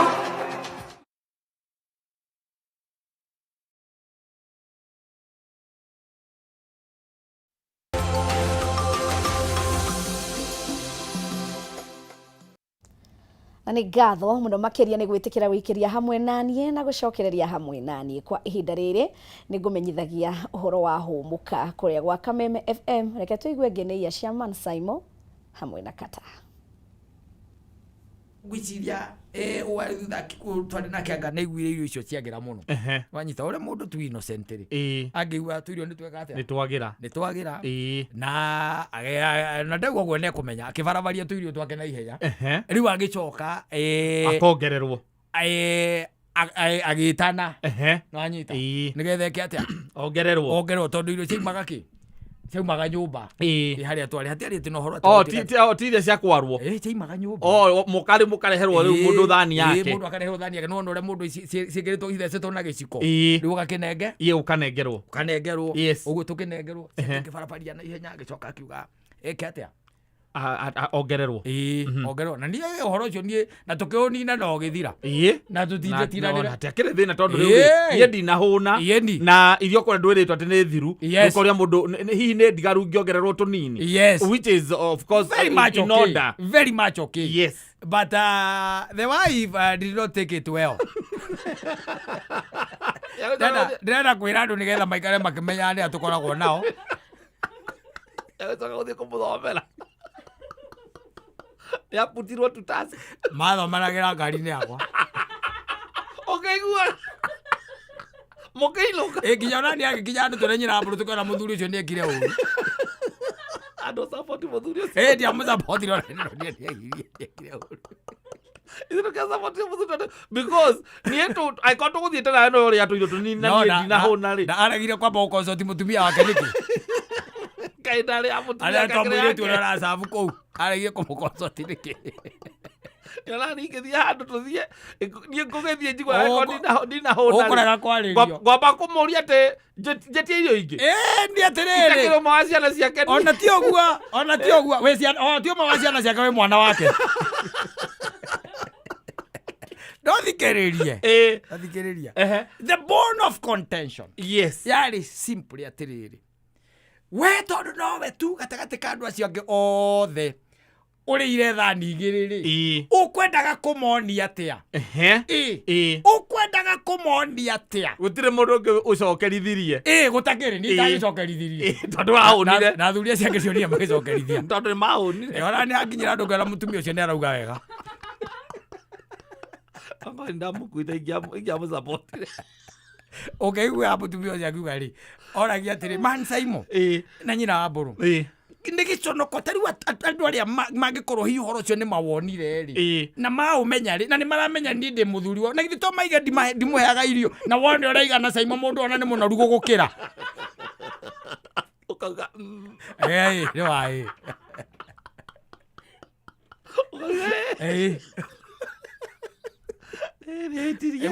Na nĩ ngatho mũno makĩria nĩ gwĩtĩkĩra gũikĩria hamwe naniĩ na gũcokereria hamwe naniĩ kwa ihinda rĩrĩ. Nĩ ngũmenyithagia ũhoro wa Hũmũka kũrĩa gwa Kameme FM. Reke tũigue ngeneia cia Man Saimo hamwe na Kata. Ngwĩciria ũwarĩ thutha twarĩ nake anga nĩaiguire irio icio ciagĩra mũno. Wanyita ũrĩa mũndũ tu innocent rĩ, angĩigua tũirio nĩ tweka atĩa, nĩ twagĩra. Nĩ twagĩra. Na na ndaigua ũguo nĩekũmenya akĩbarabaria tũirio twake na ihenya. Rĩu agĩcoka akongererwo. Agĩtana. Nĩwanyita? Nĩgetha eke atĩa? Ongererwo. Ongererwo, tondũ irio ciaumaga kĩ, ciaumaga nyũmba. Ĩ, harĩa twarĩ hatiarĩ atĩ na ũhoro atĩ O ti iria cia kwarwo. Ĩ, ciaumaga nyũmba. O mũkarĩ mũkareherwo rĩu mũndũ thani yake. Mũndũ akareherwo thani yake. Nĩwona ũrĩa mũndũ ciĩkĩrĩtwo ithecetwo na gĩciko? Rĩu ũgakĩnenge. Iye, ũkanengerwo. Ũkanengerwo. Ũguo tũkĩnengerwo, tũkĩbarabaria na ihenya, agĩcoka akiuga eke atĩa? Ongererwo. Ĩĩ, ongererwo. Na niĩ ũhoro ũcio niĩ na tũkĩũnina na ũgĩthira. Na tũtindatindanĩra. Hatiakĩrĩ thĩna tondũ rĩu rĩ, niĩ ndinahũna. Na irio kũrĩa ndwĩrĩtwo atĩ nĩ thiru. Ũkoria mũndũ hihi nĩ ndigaru ngĩongererwo tũnini, which is of course Very much in okay. order. Very much okay. But the wife did not take it well. Ndĩrenda kwĩra andũ nĩgetha maikare makĩmenyaga nĩa tũkoragwo nao. Agĩcoka gũthiĩ kũmũthomera nĩaputirwo tutasi. Mathomanagĩra ngari-inĩ yakwa. Ũkĩigua mũkĩinũka. Ĩ, nginya ona niĩ agĩkinya andũ tũrĩ nyina mbũrũ tũkĩona mũthuri ũcio nĩekire ũru. Andũ support mũthuri ũcio. Ĩ, ndiamũsapotire ona nĩ nĩekire ũru. Ithuĩ tũkĩsupport mũthuri tondũ because niĩ angĩkorwo tũgũthiĩte nawe no ũrĩa tũirio tũnini na No, niĩ ndinahũna rĩ. Na aregire kwamba gũkonsoti mũtumia wake nĩkĩ? Kaĩ ndarĩ ya mũtumia? Arĩa to Kakĩrĩ mũirĩtu ũrĩa yake. ũracabu kũu aregire kũmũkonsoti nĩkĩ? Ona niĩ ingĩthiĩ handũ tũthiĩ niĩ ngũgĩthiĩ njigua angĩkorwo ndinahũna rĩ, Ũkũrega kwarĩrio. Ngwamba kũmũria atĩ njĩtie irio ingĩ. Ĩ, nĩ atĩrĩrĩ. Itakĩrĩ ũmwe wa ciana ciake niĩ. Ona ti ũguo, ona ti ũguo wĩ ciana, o ti ũmwe wa ciana ciake, wĩ mwana wake. No thikĩrĩrie. No thikĩrĩria. The bone of contention yarĩ simply atĩrĩrĩ, we tondũ nowe tu gatagatĩ ka andũ acio angĩ othe ũrĩire thani igĩrĩ rĩ, ũkwendaga kũmonia atĩa? Ĩ, ũkwendaga kũmonia atĩa? Gũtirĩ mũndũ ũngĩ ũcokerithirie. Ĩ, gũtakĩrĩ niĩ ndagĩcokerithirie. Tondũ wahũnire. Na athuri acio angĩ cionire magĩcokerithia. Tondũ nĩ mahũnire. Ĩ, ona nĩ hakinyĩra andũ ngera mũtumia ũcio nĩ arauga wega. Angorwo nĩ ndamũkuĩte ingĩamũsapotire. Ũkĩigua mũtumia ũcio akiuga rĩ, oragia atĩrĩ man Saimo na nyina wa mbũrũ, nĩ gĩconoko ta rĩu andũ arĩa mangĩkorwo hihi ũhoro ũcio nĩ mawonire rĩ, na maũmenya rĩ, na nĩ maramenya niĩ ndĩ mũthuri wao, na githĩ to maige ndimũheaga irio na wone ũraigana Saimo mũndũ ona nĩ mũnoru gũgũkĩra. Ũkauga Ĩ, nĩ wa ĩ. Ĩ.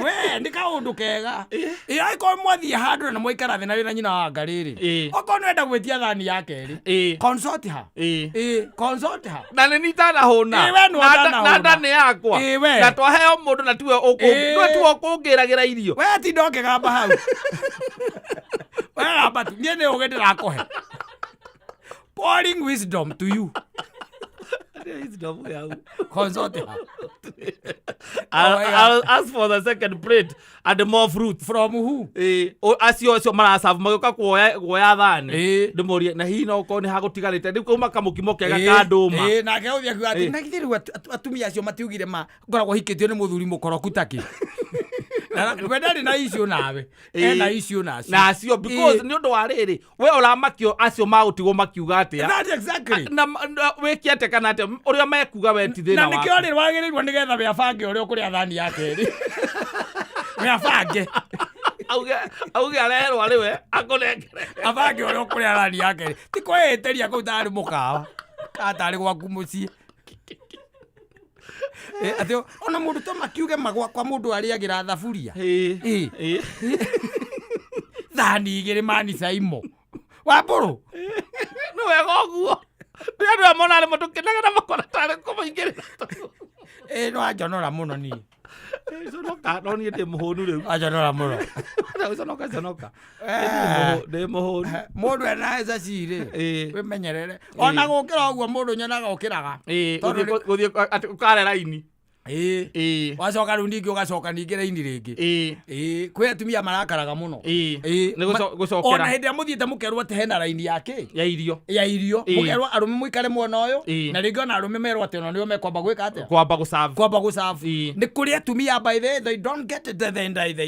We nĩ kaũndũ kega. Ĩ, angĩkorwo mwathiĩ handũ na mwaikara thĩ na wĩna nyina wa ngarĩ rĩ, okorwo nĩwenda gwĩtia thani ya kerĩ, consult her. Ĩ, consult her. Na nĩ nitanahũna. Ĩ, we nĩ ũtanahũna. Na nda nĩ yakwa. Ĩ, we. Na twaheo mũndũ na tiwe Ĩ. tiwe ũkũngĩragĩra irio. We tinda ũkĩgamba hau, we gamba tu, niĩ nĩ ũgĩ ndĩrakũhe, pouring wisdom to you. Consult her. I'll ask for the second plate and more fruits. From who? Acio acio maracabu magĩũka kuoya thani. Ĩ. Ndĩmũrie na hihi no ũkorwo nĩ hagũtigarĩte rĩu kauma kamũkimo kega ka ndũma. Ĩ, nake ũthiĩ akiuga atĩ Ĩ. na githĩ rĩu atumia acio matiugire ma ngoragwo hikĩtio nĩ mũthuri mũkoroku takĩ. We ndarĩ na issue nawe, ena issue nacio. Na acio because nĩ ũndũ wa rĩrĩ we ũramakio acio magũtigwo makiuga atĩa. That exactly. Na wĩke atĩa kana atĩa ũrĩa mekuga we ti thĩna Na nĩkĩo waku. rĩ wagĩrĩirwo nĩgetha we abange ũrĩa ũkũrĩa thani ya kerĩ, we abange. Auge areherwo arĩ we akũnengere. Abange ũrĩa ũkũrĩa thani ya kerĩ, ti kwĩĩtĩria kũu tarĩ mũkawa kana tarĩ gwaku mũciĩ. Ĩ, atĩ ona mũndũ to makiuge magwakwa mũndũ arĩagĩra thaburia. Ĩ. Thani igĩrĩ mani caimo wa mbũrũ. Nĩ wega ũguo nĩ andũ aya mona arĩ tũkĩnaga na makona tarĩ kũmaingĩrĩra. Ĩ, no anjonora mũno niĩ. Conoka, no niĩ ndĩ mũhũnu rĩu. Anjonora mũno. Conoka, conoka. Ndĩ mũhũnu. Mũndũ ena mbeca cirĩ wĩmenyerere ona gũkĩra ũguo mũndũ nyonaga ũkĩraga. Gũthiĩ atĩ ũkare raini. Ĩĩ. Wacoka rĩu ningĩ ũgacoka ningĩ raini rĩngĩ. Ĩĩ, kwĩ atumia marakaraga mũno. Ĩĩ. Nĩ gũcokera. Ona hĩndĩ ĩrĩa mũthiĩte mũkerwo atĩ hena raini ya kĩ? Ya irio. Ya irio. Mũkerwo arũme mũikare mwena ũyũ. Na rĩngĩ ona arũme merwo atĩ ona nĩo mekwamba gwĩka atĩa? Kwamba gũserve. Kwamba gũserve. Nĩ kũrĩ atumia by the way, they don't get it, they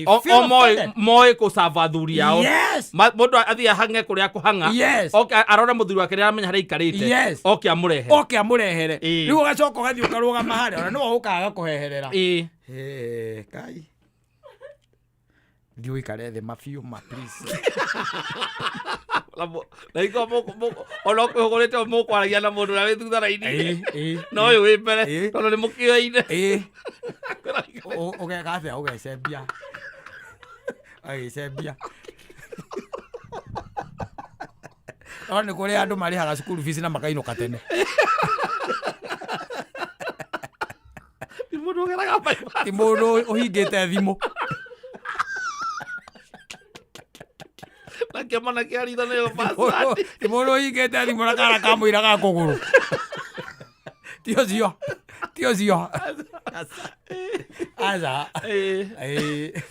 feel O moĩ offended. moĩ kũserve athuri ao. Yes. Mũndũ athiĩ ahang'e kũrĩa akũhang'a. Yes. Oke arore mũthuri wake nĩ aramenya harĩa aikarĩte. Yes. Oke amũrehere. Oke amũrehere. Rĩu ũgacoka ũgathiĩ ũkarũgama harĩa ona nĩwe ũkaga kũheherera. Ĩĩ, Kai. Thiĩ ũikare thĩ mabiũ ma please. Na iko ona ũkwĩhũgũrĩte mũkwaragia na mũndũ ũrĩa wĩ thutha raini. Ĩĩ, Na ũyũ wĩ mbere tondũ nĩ mũkĩoine. Ũgeka atĩa? Ũgecembia. Agĩcembia. No nĩ kũrĩ andũ marĩhaga cukuru fees na makainũka tene. Ti mũndũ ũgeraga bypass. Ti mũndũ ũhingĩte thimũ. Na kĩama na kĩa ritho nĩyo password. Ti mũndũ ũhingĩte thimũ na kara kamũira ga kũgũrũ. Ti ũcio. Ti ũcio. Aca. Ĩĩ.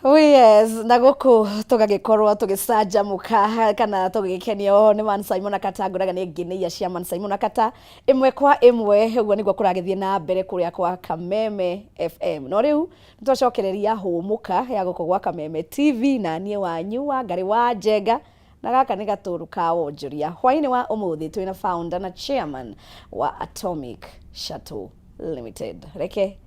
Oh yes, na gũkũ tũgagĩkorwo tũgĩcanjamũka kana tũgĩkenio nĩ Man Simon Akata. Ngũraga nĩ ngeneia cia Man Simon Akata ĩmwe kwa ĩmwe. Ũguo nĩguo kũragĩthiĩ na mbere kũrĩa kwa Kameme FM. No rĩu nĩtwacokereria hũmũka ya gũkũ gwa Kameme TV na niĩ wanyu wa Ngarĩ wa Njenga, na gaka nĩ gatũrũ ka wonjoria. Hwaĩ-inĩ wa ũmũthĩ twĩna founder na chairman wa Atomic Shuttle Limited. Reke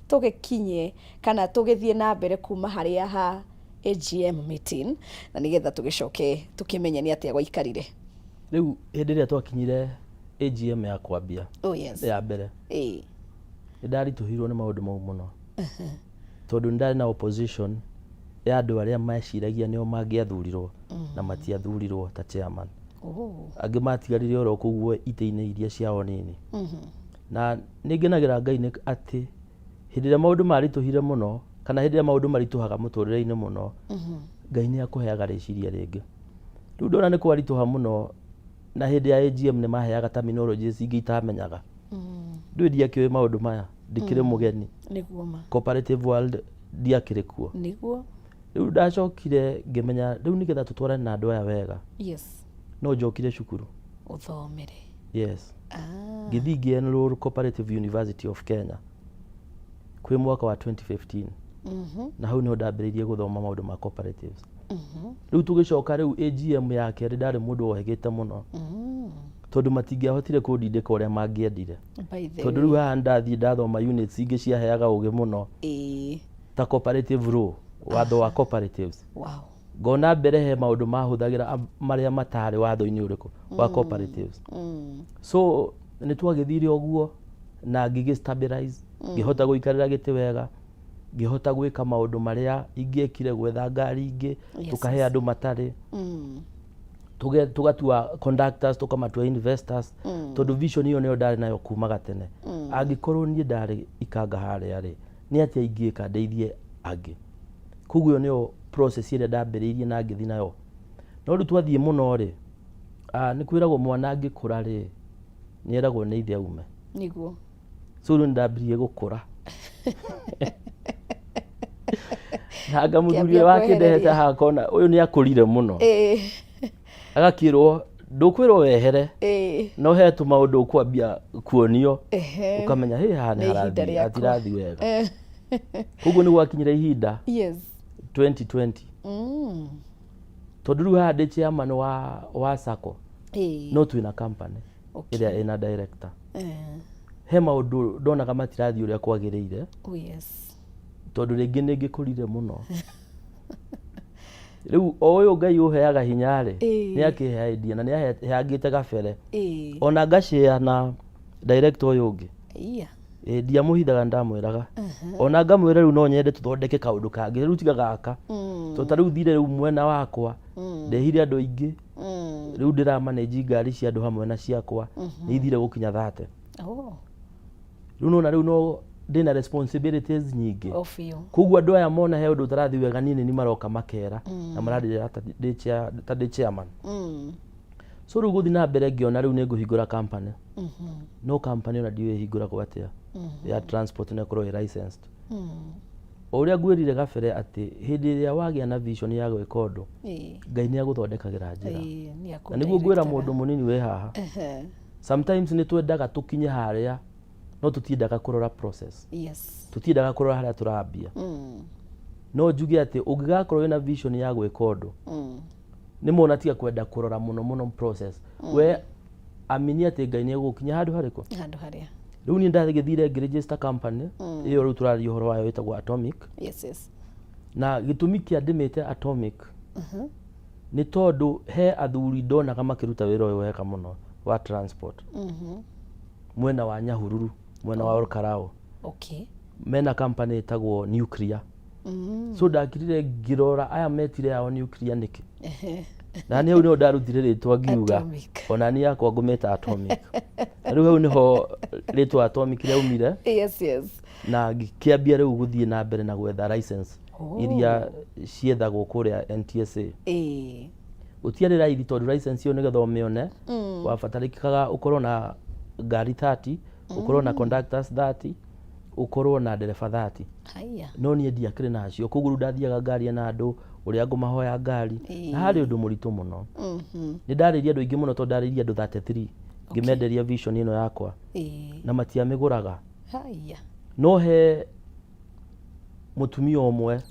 tũgĩkinye kana tũgĩthiĩ na mbere kuma harĩa ha AGM meeting, na nĩgetha tũgĩcoke tũkĩmenye nĩ atĩa gwaikarire. Rĩu hĩndĩ ĩrĩa twakinyire AGM ya kwambia, Oh yes. ya mbere, nĩ ndaritũhirwo nĩ maũndũ mau mũno, tondũ nĩ ndarĩ na opposition ya andũ arĩa meciragia nĩo mangĩathurirwo na matiathurirwo ta chairman. Angĩ matigarire oro kũu itĩ-inĩ iria ciao nini. Na nĩ ngenagĩra Ngai nĩ atĩ hĩndĩ ĩrĩa maũndũ maritũhire mũno, kana hĩndĩ ĩrĩa maũndũ maritũhaga mũtũrĩre-inĩ mũno, Ngai nĩ akũheaga rĩciria rĩngĩ. Rĩu ndona nĩ kwaritũha mũno, na hĩndĩ ya AGM nĩ maheaga terminologies ingĩ itamenyaga. Ndũĩ ndiakĩũĩ maũndũ maya, ndikĩrĩ mũgeni. Nĩguo ma. Cooperative world ndiakĩrĩ kuo. Nĩguo. Rĩu ndacokire ngĩmenya rĩu nĩgetha tũtwarane na andũ aya wega, Yes. no njokire cukuru. Ũthomere. Yes. Ngĩthiĩ ngĩ enroll Cooperative University of Kenya kwĩ mwaka wa 2015. Na hau niho ndambĩrĩirie gũthoma maũndũ ma cooperatives. Rĩu tũgĩcoka rĩu AGM ya kerĩ, ndarĩ mũndũ wohĩgĩte mũno, tondũ matingĩahotire kũndindĩka ũrĩa mangĩendire. By the Tondũ rĩu haha ndathiĩ ndathoma units ingĩ ciaheaga ũgĩ mũno, ta cooperative law, watho wa cooperatives. Ngona mbere he maũndũ mahũthagĩra marĩa matarĩ watho-inĩ ũrĩkũ wa cooperatives. So nĩ twagĩthire ũguo na ngĩgĩ stabilize, ngĩhota gũikarĩra gĩtĩ wega, ngĩhota gwĩka maũndũ marĩa ingĩekire, gwetha ngari ingĩ, tũkahe andũ matarĩ, tũgatua conductors, tũkamatua investors, tondũ vision ĩyo nĩyo ndarĩ nayo kuma gatene. Angĩkorwo niĩ ndarĩ ikanga harĩa rĩ, nĩ atĩa ingĩka ndeithie angĩ? Koguo ĩyo nĩyo process ĩrĩa ndambĩrĩirie na ngĩthiĩ nayo. No rĩu twathiĩ mũno rĩ, nĩ kwĩragwo mwana angĩkũra rĩ, nĩ eragwo nĩ ithe aume. Nĩguo. So rĩu nĩndambirie gũkũra. Na anga mũthuri ũrĩa wakĩndehete haha akona ũyũ nĩ akũrire mũno. Agakĩrwo ndũkwĩrwo wehere, no he tũmaũndũ ũkwambia kuonio, ũkamenya hĩ haha nĩ Nĩ ihinda harathiĩ, rĩakwa. hatirathiĩ wega. Koguo nĩ gwakinyire ihinda 2020. Tondũ rĩu haha ndĩ chairman wa SACCO, no twĩna company ĩrĩa ĩna director. He maũndũ ndonaga matirathiĩ ũrĩa kwagĩrĩire. Oh yes. Tondũ rĩngĩ nĩ ngĩkũrire mũno. Rĩu o ũyũ Ngai ũheaga hinya rĩ, nĩ akĩhe idea na nĩ aheangĩte gabere. Ona ngashare na director ũyũ ũngĩ. Ndiamũhithaga, ndamwĩraga. Ona ngamwĩra rĩu no nyende tũthondeke kaũndũ kangĩ, rĩu tiga gaka. Tondũ ta rĩu thire rĩu mwena wakwa, ndehire andũ aingĩ. Rĩu ndĩra manage ngari cia andũ hamwe na ciakwa, nĩ ithire gũkinya 30. Rĩu nona rĩu no ndĩna responsibilities nyingĩ. O biũ. Koguo andũ aya mona he ũndũ ũtarathiĩ wega, niĩ nĩ maroka makera na marandĩra ta ndĩ chairman. So rĩu gũthiĩ na mbere ngĩona rĩu nĩ ngũhingũra company, no company ona ndiũĩ ĩhingũragwo atĩa ya transport na ĩkorwo ĩ licensed. O ũrĩa ngwĩrire gabere atĩ hĩndĩ ĩrĩa wagĩa na vision ya gwĩka ũndũ, Ngai nĩ agũthondekagĩra njĩra. Nĩ Na nĩguo ngwĩra akũ-directaga. Mũndũ mũnini wĩ haha, sometimes nĩ twendaga tũkinye harĩa, no tũtiendaga kũrora process, tũtiendaga kũrora harĩa tũrambia. No njuge atĩ ũngĩgakorwo wĩna vision ya gwĩka ũndũ, nĩ mona tiga kwenda kũrora mũno mũno process, we amini atĩ Ngai nĩ egũgũkinya handũ harĩkũ? Handũ harĩa. Rĩu niĩ ndagĩthire ngĩregister company ĩyo rĩu tũraria ũhoro wayo, ĩtagwo Atomic. Na gĩtũmi kĩa ndĩmĩte Atomic nĩ tondũ he athuri ndonaga makĩruta wĩra ũyũ wega mũno wa transport mwena wa Nyahururu, mwena wa Olkalou. Mena company ĩtagwo Nuclear. So ndakirire ngĩrora aya metire yao Nuclear nĩkĩ, na nĩ hau nĩho ndarutire rĩtwa ngiuga Atomic. Ona niĩ yakwa ngũmĩta Atomic, na rĩu hau nĩho rĩtwa Atomic rĩaumire. Na ngĩkĩambia rĩu gũthiĩ na mbere na gwetha license iria ciethagwo kũrĩa NTSA. Gũtiarĩ raithi tondũ license ĩyo nĩgetha ũmĩone wabatarĩkaga ũkorwo na ngari 30, ũkorwo na conductors 30, ũkorwo na ndereba 30. Haya. No niĩ ndiakĩrĩ nacio, koguo rĩu ndathiaga ngari na andũ ũrĩa ngũmahoya ngari, na harĩ ũndũ mũritũ mũno. Nĩ ndarĩirie andũ aingĩ mũno tondũ ndarĩirie andũ 33 ngĩmenderia vision ĩno yakwa, na matiamĩgũraga. Haya. No he mũtumia ũmwe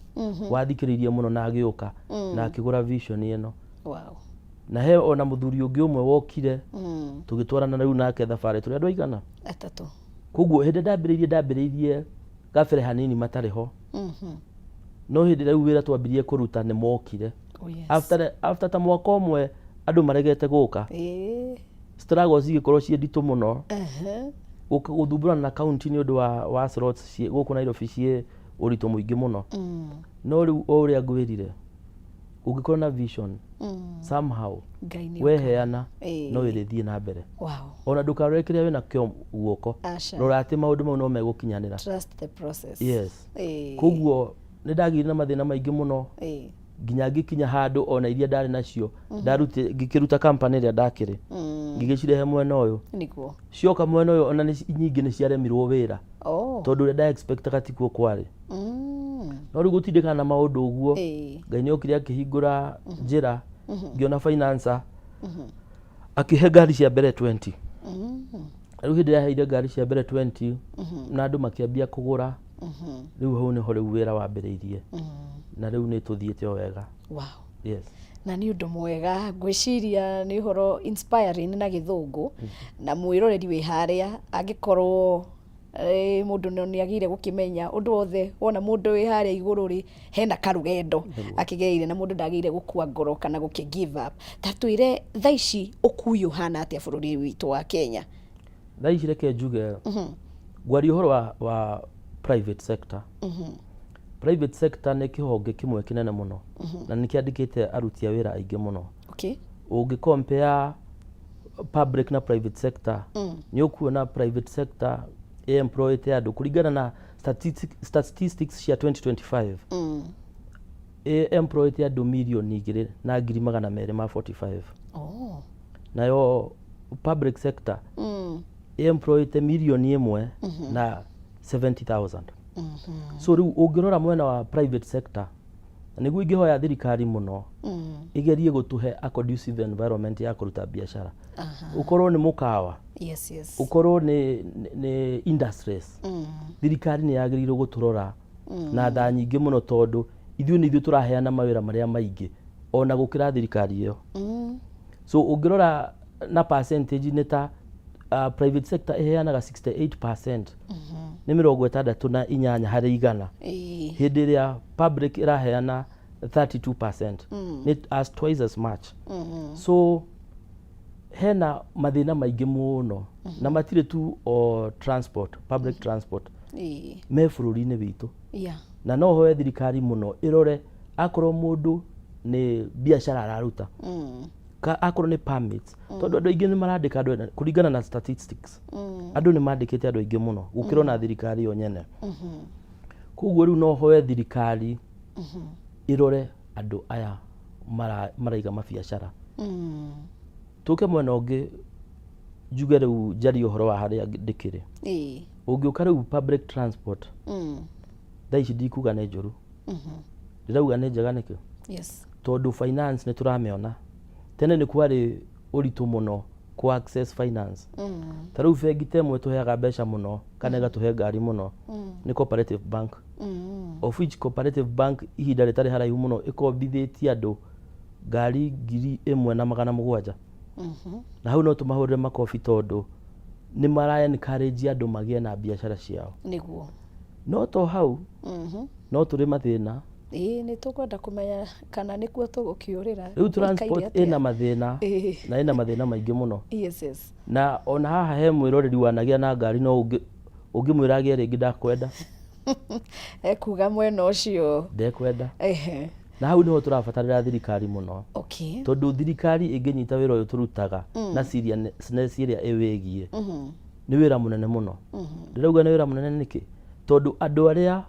wathikĩrĩirie mũno na agĩũka na akĩgũra vision ĩno. Na he ona mũthuri ũngĩ ũmwe wokire, tũgĩtwarana rĩu nake thabarĩ, tũrĩ andũ aigana? Atatũ. Koguo hĩndĩ ndambĩrĩirie gabere hanini matarĩ ho, no hĩndĩ rĩu wĩra twambirie kũruta nĩ mokire. After ta mwaka ũmwe andũ maregete gũka, struggles cigĩkorwo ciĩ nditũ mũno. Gũka gũthumbũrana na county nĩ ũndũ wa slots ciĩ gũkũ Nairobi ciĩ ũritũ mũingĩ mũno. No rĩu o ũrĩa ngwĩrire, ũngĩkorwo na vision, somehow Ngai nĩ weheana no ĩrĩthiĩ na mbere. Ona ndũkarore kĩrĩa wĩna kĩo guoko, Aca. rora atĩ maũndũ mau no megũkinyanĩra. Trust the process. Yes. Koguo nĩ ndagĩire na mathĩna maingĩ mũno nginya ngĩkinya handũ ona iria ndarĩ nacio ndaruti, ngĩkĩruta company ĩrĩa ndakĩrĩ, ngĩgĩcirehe mwena ũyũ. Cioka mwena ũyũ, ona nyingĩ nĩ ciaremirwo wĩra tondũ ũrĩa nda expectaga tikuo kwarĩ. No rĩu gũtindĩkana na maũndũ ũguo, Ngai nĩ okire akĩhingũra njĩra, ngĩona financer akĩhe ngari cia mbere 20. Rĩu hĩndĩ ĩrĩa aheire ngari cia mbere 20 na andũ makĩambia kũgũra, rĩu hau nĩho rĩu wĩra wambĩrĩirie, na rĩu nĩ tũthiĩte o wega. Yes. Na nĩ ũndũ mwega, ngwĩciria nĩ ũhoro inspiring na gĩthũngũ, na mwĩroreri wĩ harĩa angĩkorwo mũndũ no nĩ agĩire gũkĩmenya ũndũ wothe wona mũndũ wĩ harĩa igũrũ rĩ, hena karũgendo akĩgereire, na mũndũ ndagĩire gũkua ngoro kana gũkĩ give up. Ta twĩre thaa ici ũkui ũhana atĩa bũrũri witũ wa Kenya? Thaa ici reke njuge, ngwaria ũhoro wa private sector. Private sector nĩ kĩhonge kĩmwe kĩnene mũno na nĩ kĩandĩkĩte aruti a wĩra aingĩ mũno. Ũngĩ compare public na private sector, nĩ ũkuona private sector ĩ-employete andũ kũringana na statistics cia 2025, ĩ-employete andũ 2,200,245. Nayo public sector ĩ-employete 1,070,000. So rĩu ũngĩrora mwena wa private sector, na nĩguo ingĩhoya thirikari mũno ĩgerie gũtũhe a conducive environment ya kũruta biacara, ũkorwo nĩ mũkawa, ũkorwo nĩ industries, thirikari nĩ yagĩrĩirwo gũtũrora na thaa nyingĩ mũno, tondũ ithuĩ nĩ ithuĩ tũraheana mawĩra marĩa maingĩ ona gũkĩra thirikari ĩyo. So ũngĩrora na percentage nĩ ta private sector ĩheanaga 68%, nĩ 68 harĩ igana, hĩndĩ ĩrĩa public ĩraheana 32%, nĩ as twice as much. So hena mathĩna maingĩ mũno, na matirĩ tu o transport, public transport, me bũrũri-inĩ witũ. Na no hoe thirikari mũno ĩrore akorwo mũndũ nĩ biacara araruta, akorwo nĩ permits, tondũ andũ aingĩ nĩ marandĩka andũ kũringana na statistics, andũ nĩ mandĩkĩte andũ aingĩ mũno gũkĩra ona thirikari yo nyene. Koguo rĩu no hoe thirikari ĩrore andũ aya maraiga mabiacara. Tũke mwena ũngĩ, njuge rĩu njarie ũhoro wa harĩa ndĩkĩrĩ. Ũngĩũka rĩu public transport, thaa ici ndikuga nĩ njũru, ndĩrauga nĩ njega. Nĩkĩ? Tondũ finance nĩ tũramĩona. Tene nĩ kwarĩ ũritũ mũno kũ access finance. Ta rĩu bengi ta ĩmwe tũheaga mbeca mũno kana ĩgatũhe ngari mũno nĩ Cooperative Bank, of which Cooperative Bank ihinda rĩtarĩ haraihu mũno ĩkombithĩtie andũ ngari 1700. Na hau no tũmahũrĩre makobi tondũ nĩ mara encourage andũ magĩe na biacara ciao. No to hau, no tũrĩ mathĩna. Ĩĩ, nĩ tũkwenda kũmenya kana nĩkuo tũgũkĩũrĩra. Rĩu transport Gũikaire ĩna atĩa? Mathĩna na ĩna mathĩna maingĩ mũno. Na ona haha he mwĩroreri wanagĩa na ngari, no ũngĩmwĩra agĩe rĩngĩ ndakwenda. Ekuga mwena ũcio. Ndekwenda. Na hau niho tũrabatarĩra thirikari mũno, tondũ thirikari ĩngĩnyita wĩra ũyũ tũrutaga na seriousness ĩrĩa ĩwĩgiĩ, nĩ wĩra mũnene mũno. Ndĩrauga nĩ wĩra mũnene nĩkĩ? Tondũ andũ arĩa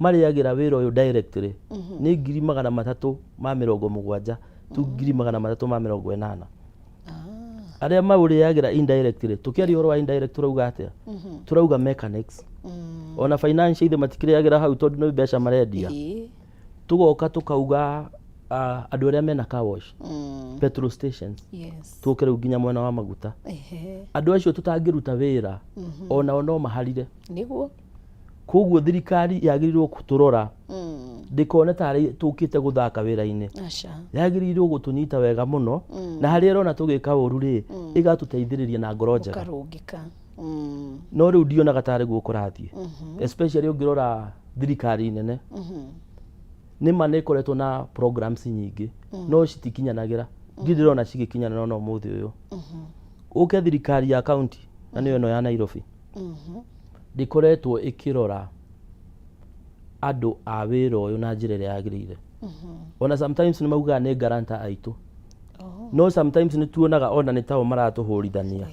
marĩagĩra wĩra ũyũ directly nĩ 370,000 tu 380,000. Arĩa maũrĩagĩra indirectly, tũkĩaria ũhoro wa indirect tũrauga atĩa? Tũrauga mechanics, ona financial ithe matikĩrĩagĩra hau tondũ nĩ mbeca marendia. Tũgoka tũkauga andũ arĩa mena car wash, petrol stations, tũke rĩu nginya mwena wa maguta. Andũ acio tũtangĩruta wĩra onao no maharire. Koguo thirikari yagĩrĩirwo kũtũrora, ndĩkone tarĩ tũkĩte gũthaka wĩra-inĩ. Aca. Yagĩrĩirwo gũtũnyita wega mũno, na harĩa ĩrona tũgĩka ũru rĩ, ĩgatũteithĩrĩria na ngoro njega. Ũkarũngĩka. No rĩu ndionaga tarĩ guo kũrathiĩ, especially ũngĩrora thirikari nene. Nĩma nĩ ĩkoretwo na programs nyingĩ, no citikinyanagĩra. Ndirĩ ndĩrona cigĩkinyanĩra ona ũmũthĩ ũyũ. Ũke thirikari ya county, na nĩyo ĩno ya Nairobi, ndĩkoretwo ĩkĩrora andũ a wĩra ũyũ na njĩra ĩrĩa yagĩrĩire. Ona sometimes nĩ maugaga nĩ guarantor aitũ, no sometimes nĩ tuonaga ona nĩ tao maratũhũrithania.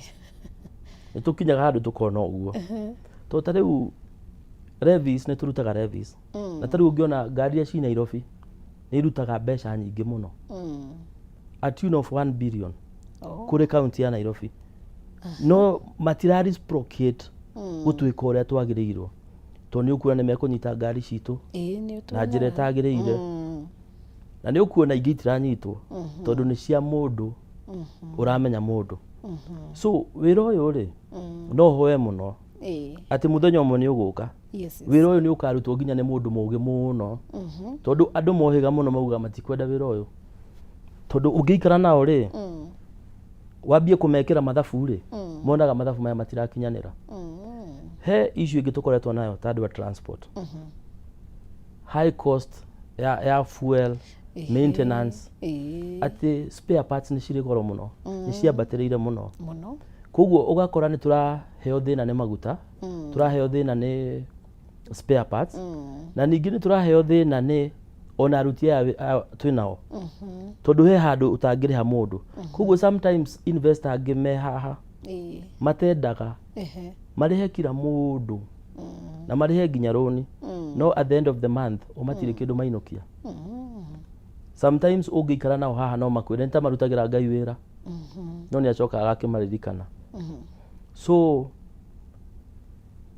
Nĩ tũkinyaga handũ tũkona ũguo, tondũ ta rĩu levies, nĩ tũrutaga levies, na ta rĩu ũngĩona ngari iria ci Nairobi nĩ irutaga mbeca nyingĩ mũno, a tune of 1 billion kũrĩ kaunti ya Nairobi, no matira reciprocate gũtuĩka ũrĩa twagĩrĩirwo, tondũ nĩ ũkuona nĩ mekũnyita ngari citũ Ĩĩ, nĩ na njĩra ũtuonaga. ĩtagĩrĩire, na nĩ ũkuona ingĩ itiranyitwo tondũ nĩ cia mũndũ ũramenya mũndũ. So wĩra ũyũ rĩ, no hoe mũno atĩ mũthenya ũmwe nĩ ũgũka, wĩra ũyũ nĩ ũkarutwo nginya nĩ mũndũ mũgĩ mũno, tondũ andũ mohĩga mũno maugaga matikwenda wĩra ũyũ, tondũ ũngĩikara nao rĩ, wambie kũmekĩra mathabu rĩ, monaga mathabu maya matirakinyanĩra. He issue ĩngĩ tũkoretwo nayo ta andũ a transport, high cost ya fuel, maintenance, atĩ spare parts nĩ cirĩ goro mũno, nĩ ciambatĩrĩire mũno. Mũno. Koguo ũgakora nĩ tũraheo thĩna nĩ maguta, tũraheo thĩna nĩ spare parts, na ningĩ nĩ tũraheo thĩna nĩ ona aruti aya twĩ nao, tondũ he handũ ũtangĩrĩha mũndũ. Koguo sometimes investor angĩ me haha matendaga marĩhe kila mũndũ na marĩhe nginya rũni, no at the end of the month o matirĩ kĩndũ mainũkia. Sometimes ũngĩikara nao haha no makwĩre nĩ ta marutagĩra Ngai wĩra, no nĩ acokaga agakĩmaririkana. So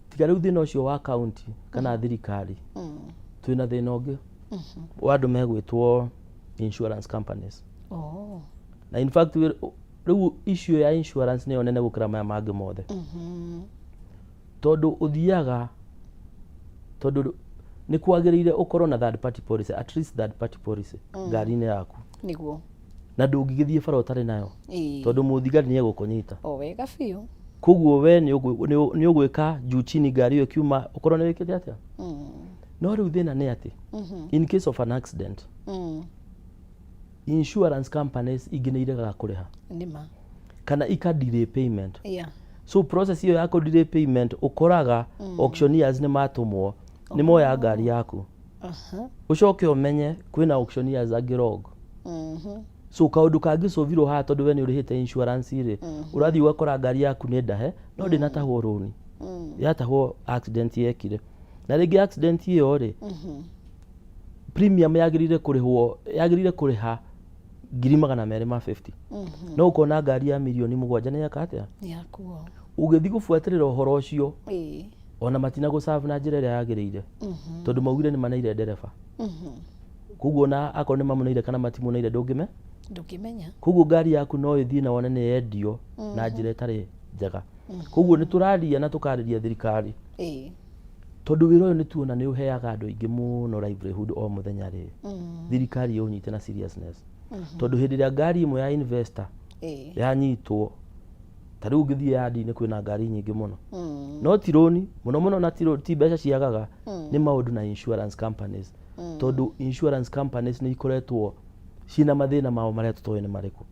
tiga rĩu thĩna ũcio wa county kana thirikari, twĩna thĩna ũngĩ wa andũ megwĩtwo insurance companies. Na in fact rĩu issue ya insurance nĩyo nene gũkĩra maya mangĩ mothe, tondũ ũthiaga, tondũ nĩ kwagĩrĩire ũkorwo na third party policy, at least third party policy ngari-inĩ yaku. Na ndũngĩgĩthiĩ bara ũtarĩ nayo, tondũ mũthigari nĩ egũkũnyita. O wega biũ. Koguo we nĩ ũgwĩka juu chini ngari ĩyo ĩkiuma ũkorwo nĩ wĩkĩte atĩa. No rĩu thĩna nĩ atĩ in case of an accident, insurance companies ingĩ nĩ iregaga kũrĩha Nĩma. kana ika delay payment. So process ĩyo ya kũ delay payment, ũkoraga auctioneers nĩ matũmwo, nĩ moya ngari yaku. Ũcoke ũmenye kwĩna auctioneers angĩ rogue. So kaũndũ kangĩcovirwo haha, tondũ we nĩ ũrĩhĩte insurance rĩ, ũrathiĩ ũgakora ngari yaku nĩ ndahe, no ndĩnatahwo rũni, yatahwo accident yekire. Na rĩngĩ accident ĩyo rĩ, premium yagĩrĩire kũrĩhwo, yagĩrĩire kũrĩha 250,000, no ũkona ngari ya mirioni 7 nĩ yeka atĩa? Yakuo. Ũgĩthiĩ gũbuatĩrĩra ũhoro ũcio, ona matina gũserve na njĩra ĩrĩa yagĩrĩire, tondũ maugire nĩ maneire ndereba. Koguo ona akorwo nĩ mamũneire kana matimũneire, ndũngĩme Ndũngĩmenya. Koguo ngari yaku no ĩthiĩ na wone nĩ yendio na njĩra ĩtarĩ njega. Koguo nĩ tũraria na tũkarĩria thirikari, tondũ wĩra ũyũ nĩ tuona nĩ ũheaga andũ aingĩ mũno livelihood o mũthenya rĩ, thirikari ĩũnyite na seriousness, tondũ hĩndĩ ĩrĩa ngari ĩmwe ya investor yanyitwo, ta rĩu ũngĩthiĩ yandi-inĩ kwĩna ngari nyingĩ mũno, no ti rũni mũno mũno na ti mbeca ciagaga, nĩ maũndũ na insurance companies, tondũ insurance companies nĩ ikoretwo ciĩna mathĩna mao marĩa tũtoĩ nĩ marĩkũ.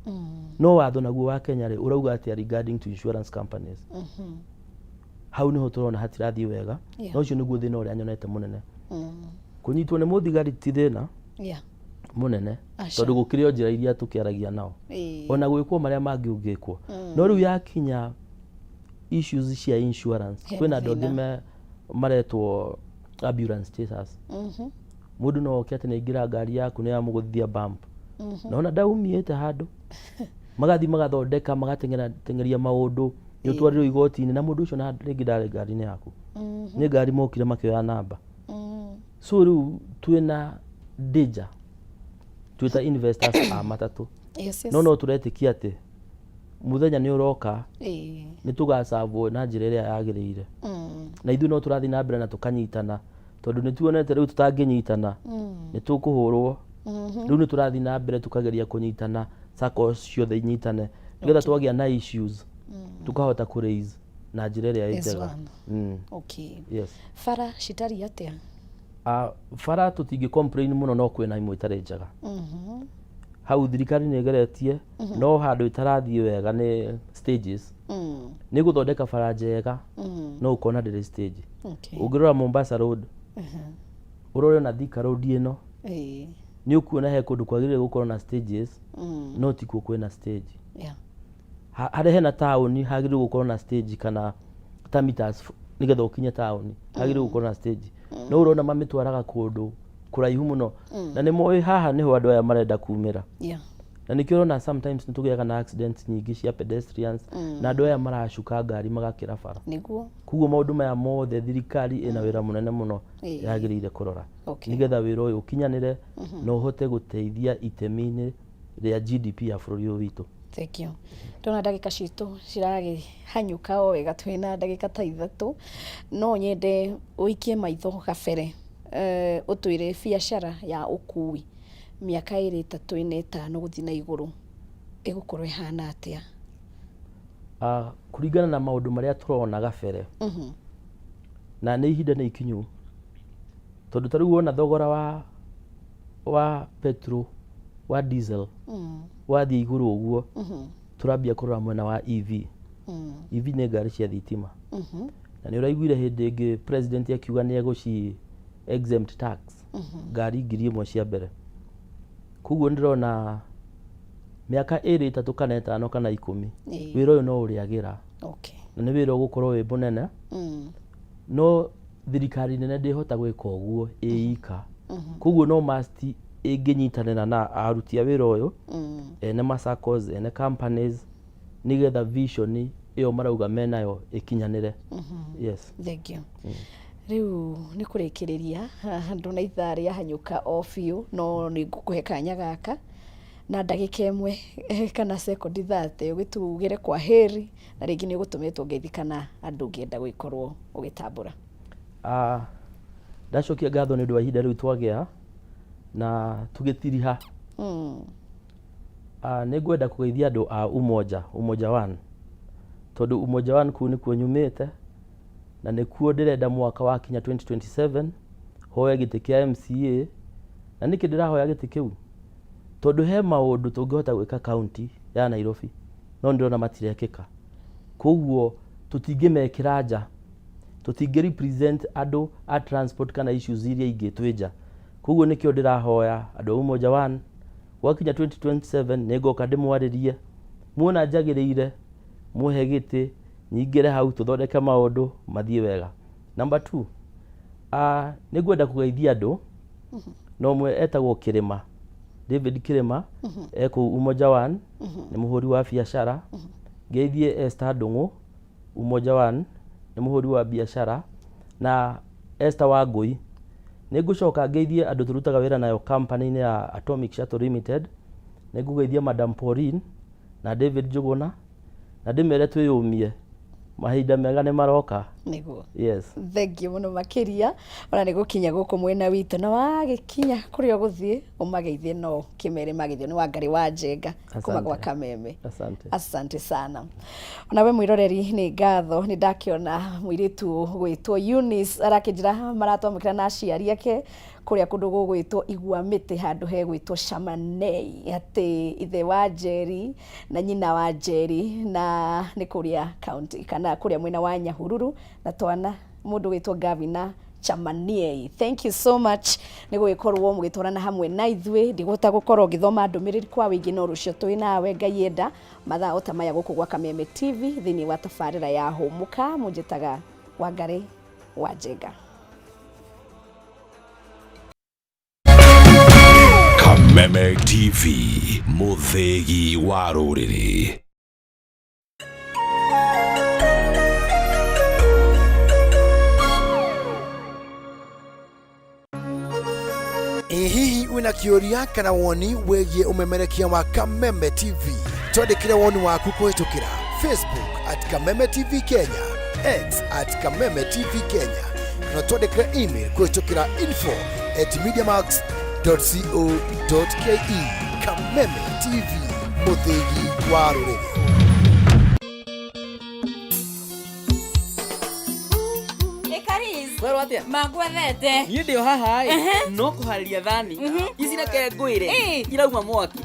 No watho naguo wa Kenya rĩ, ũrauga atĩa regarding to insurance companies? Hau nĩho tũrona hatirathiĩ wega. No ũcio nĩguo thĩna ũrĩa nyonete mũnene. Kũnyitwo nĩ mũthigari ti thĩna mũnene, tondũ gũkĩrĩ o njĩra iria tũkĩaragia nao, ona gwĩkwo marĩa mangĩ ũngĩkwo. No rĩu yakinya issues cia insurance, He kwĩna andũ angĩ thĩna. maretwo ambulance chasers. Mũndũ no oke atĩ nĩaingĩra ngari yaku, nĩ yamũgũthithia bump, naona ndaumĩte handũ, magathiĩ magathondeka, magateng'era teng'eria maũndũ, nĩ ũtwarirwo igoti-inĩ na mũndũ ũcio na rĩngĩ ndarĩ ngari-inĩ yaku, nĩ ngari mokire makĩoya namba. So rĩu twĩna danger twĩta investors a matatũ. No no tũretĩkia atĩ mũthenya nĩ ũroka nĩ tũgacabwo na njĩra ĩrĩa yagĩrĩire. Na ithuĩ no tũrathiĩ na mbere na tũkanyitana, tondũ nĩ tuonete rĩu tũtangĩnyitana nĩ tũkũhũrwo. Rĩu nĩ tũrathiĩ na mbere tũkageria kũnyitana, SACCOs ciothe inyitane, nĩgetha twagĩa na issues tũkahota kũ raise na njĩra ĩrĩa ĩ As njega. one. Yes. Bara citariĩ atĩa? Bara tũtingĩ complain mũno, no kwĩna imwe itarĩ njega. Hau thirikari nĩ ĩgeretie, no handũ ĩtarathiĩ wega nĩ stages. Nĩ gũthondeka bara njega, no ũkona ndĩrĩ stage. Ũngĩrora Mombasa Road, ũrore ona Thika Road ĩno, nĩ ũkuona he kũndũ kwagĩrĩire gũkorwo na stages, no tikuo kwĩna stage. Harĩa hena taũni hagĩrĩirwo gũkorwo na stage kana ta meters nĩgetha ũkinye taũni hagĩrĩirwo gũkorwo na stage, no ũrona mamĩtwaraga kũndũ kũraihu mũno, na nĩ moĩ haha nĩho andũ aya marenda kumĩra. Na nĩkĩo ũrona sometimes nĩ tũgĩaga na accidents nyingĩ cia pedestrians na andũ aya maracuka ngari magakĩra bara. Koguo maũndũ maya mothe thirikari ĩna wĩra mũnene mũno yagĩrĩire kũrora, nĩgetha wĩra ũyũ ũkinyanĩre na ũhote gũteithia itemi-inĩ rĩa GDP ya bũrũri ũyũ witũ. Thank you. Ndona ndagĩka citũ ciragĩhanyũka o wega, twĩna ndagĩka ta 3. No nyende ũikie maitho gabere, ũtwĩre biacara ya ũkui mĩaka 2, 3, 4, 5 gũthiĩ na igũrũ ĩgũkorwo ĩhana atĩa? Kũringana na maũndũ marĩa tũrona gabere, na nĩ ihinda nĩ ikinyu, tondũ ta rĩu wona thogora wa petrol, wa diesel wathiĩ igũrũ ũguo, tũrambia kũrora mwena wa EV. EV nĩ ngari cia thitima, na nĩ ũraiguire hĩndĩ ĩngĩ president akiuga nĩ egũci exempt tax ngari 1000 cia mbere. Koguo ndĩrona mĩaka 2, 3 kana 5 kana 10, wĩra ũyũ no ũrĩagĩra, na nĩ wĩra ũgũkorwo wĩ mũnene. No thirikari nene ndĩhota gwĩka ũguo ĩ ika, koguo no must ĩngĩnyitanĩra na aruti a wĩra ũyũ, ene ma SACCOs, ene companies, nĩgetha vision ĩyo marauga menayo ĩkinyanĩre. Yes. Thank you. Rĩu nĩ kũrĩkĩrĩria ndona ithaa rĩahanyũka o biũ, no nĩ ngũkũhe kanya gaka na ndagĩka 1 kana sekondi 30 ũgĩtugĩre kwa heri, na rĩngĩ nĩ ũgũtũmĩtwo ngeithi kana andũ ũngĩenda gũgĩkorwo ũgĩtambũra. Ndacokia ngatho nĩ ũndũ wa ihinda rĩu twagĩa na tũgĩtiriha. Nĩ ngwenda kũgeithia andũ a Umoja, Umoja One, tondũ Umoja One kũu nĩkuo nyumĩte na nĩkuo ndĩrenda mwaka wa kinya 2027 hoe gĩtĩ kĩa MCA. Na nĩkĩ ndĩrahoya gĩtĩ kĩu? Tondũ he maũndũ tũngĩhota gwĩka kaunti ya Nairobi no ndĩrona matirekĩka, koguo tũtingĩmekĩra nja, tũtingĩ represent andũ a transport kana issues iria ingĩ twĩ nja. Koguo nĩkĩo ndĩrahoya andũ a Umoja One, gwakinya 2027 nĩ ngoka ndĩmwarĩrie, muona njagĩrĩire muhe gĩtĩ nyingĩre hau tũthondeke maũndũ mathiĩ wega. Number two, nĩ ngwenda kũgeithia andũ na ũmwe etagwo Kĩrĩma. David Kĩrĩma e kũu Umoja One, nĩ mũhũri wa biacara. Ngeithie Esther Ndũng'ũ Umoja One, nĩ mũhũri wa biacara, na Esther Wangũi. Nĩ ngũcoka ngeithie andũ tũrutaga wĩra nayo company-inĩ ya Atomic Shuttle Limited. Nĩ ngũgeithia Madam Pauline na David Njũgũna, na ndĩmere twĩyũmie, mahinda mega nĩ maroka. Nĩguo. Yes. Thengiũ mũno makĩria ona nĩ gũkinya gũkũ mwena witũ, na wagĩkinya kũrĩa ũgũthiĩ ũmageithie, no kĩmere mageithio nĩ Wangarĩ wa Njenga kuma gwa Asante. Kameme. Asante. Asante sana. Ona we mwĩroreri nĩ ngatho, nĩ ndakĩona mũirĩtu gwĩtwo Eunice arakĩnjĩra maratwamũkĩra na aciari ake kũrĩa kũndũ gũgwĩtwo Igua Mĩtĩ, handũ hegwĩtwo Shamanei, atĩ ithe wa Njeri na nyina wa Njeri, na nĩ kũrĩa county kana kũrĩa mwena wa Nyahururu, na twana mũndũ wĩtwo Gavina Chamaniei. Thank you so much nĩ gũgĩkorwo mũgĩtwarana hamwe na ithuĩ. Ndigũhota gũkorwo ngĩthoma ndũmĩrĩri kwa wĩingĩ, no rũcio twĩ nawe Ngai enda mathaa o ta maya gũkũ gwa Kameme TV thĩinĩ wa tabarĩra ya Hũmũka. Mũnjĩtaga Wangarĩ wa Njenga. Kameme TV, mũthĩgi wa rũrĩrĩ. Ĩ hihi wĩna kĩũria kana woni wĩgiĩ ũmemerekia wa Kameme TV? Twandĩkĩre woni waku kũhĩtũkĩra Facebook at Kameme TV Kenya, X at Kameme TV Kenya, kana twandĩkĩre email kũhĩtũkĩra info at mediamax co ke. Kameme TV, mũthĩgi wa rũrĩrĩ. Kwerwo atia? Mangwethete. Niĩ ndĩ o haha ĩ, no kũharĩria thani ici, reke ngwĩre, irauma mwaki.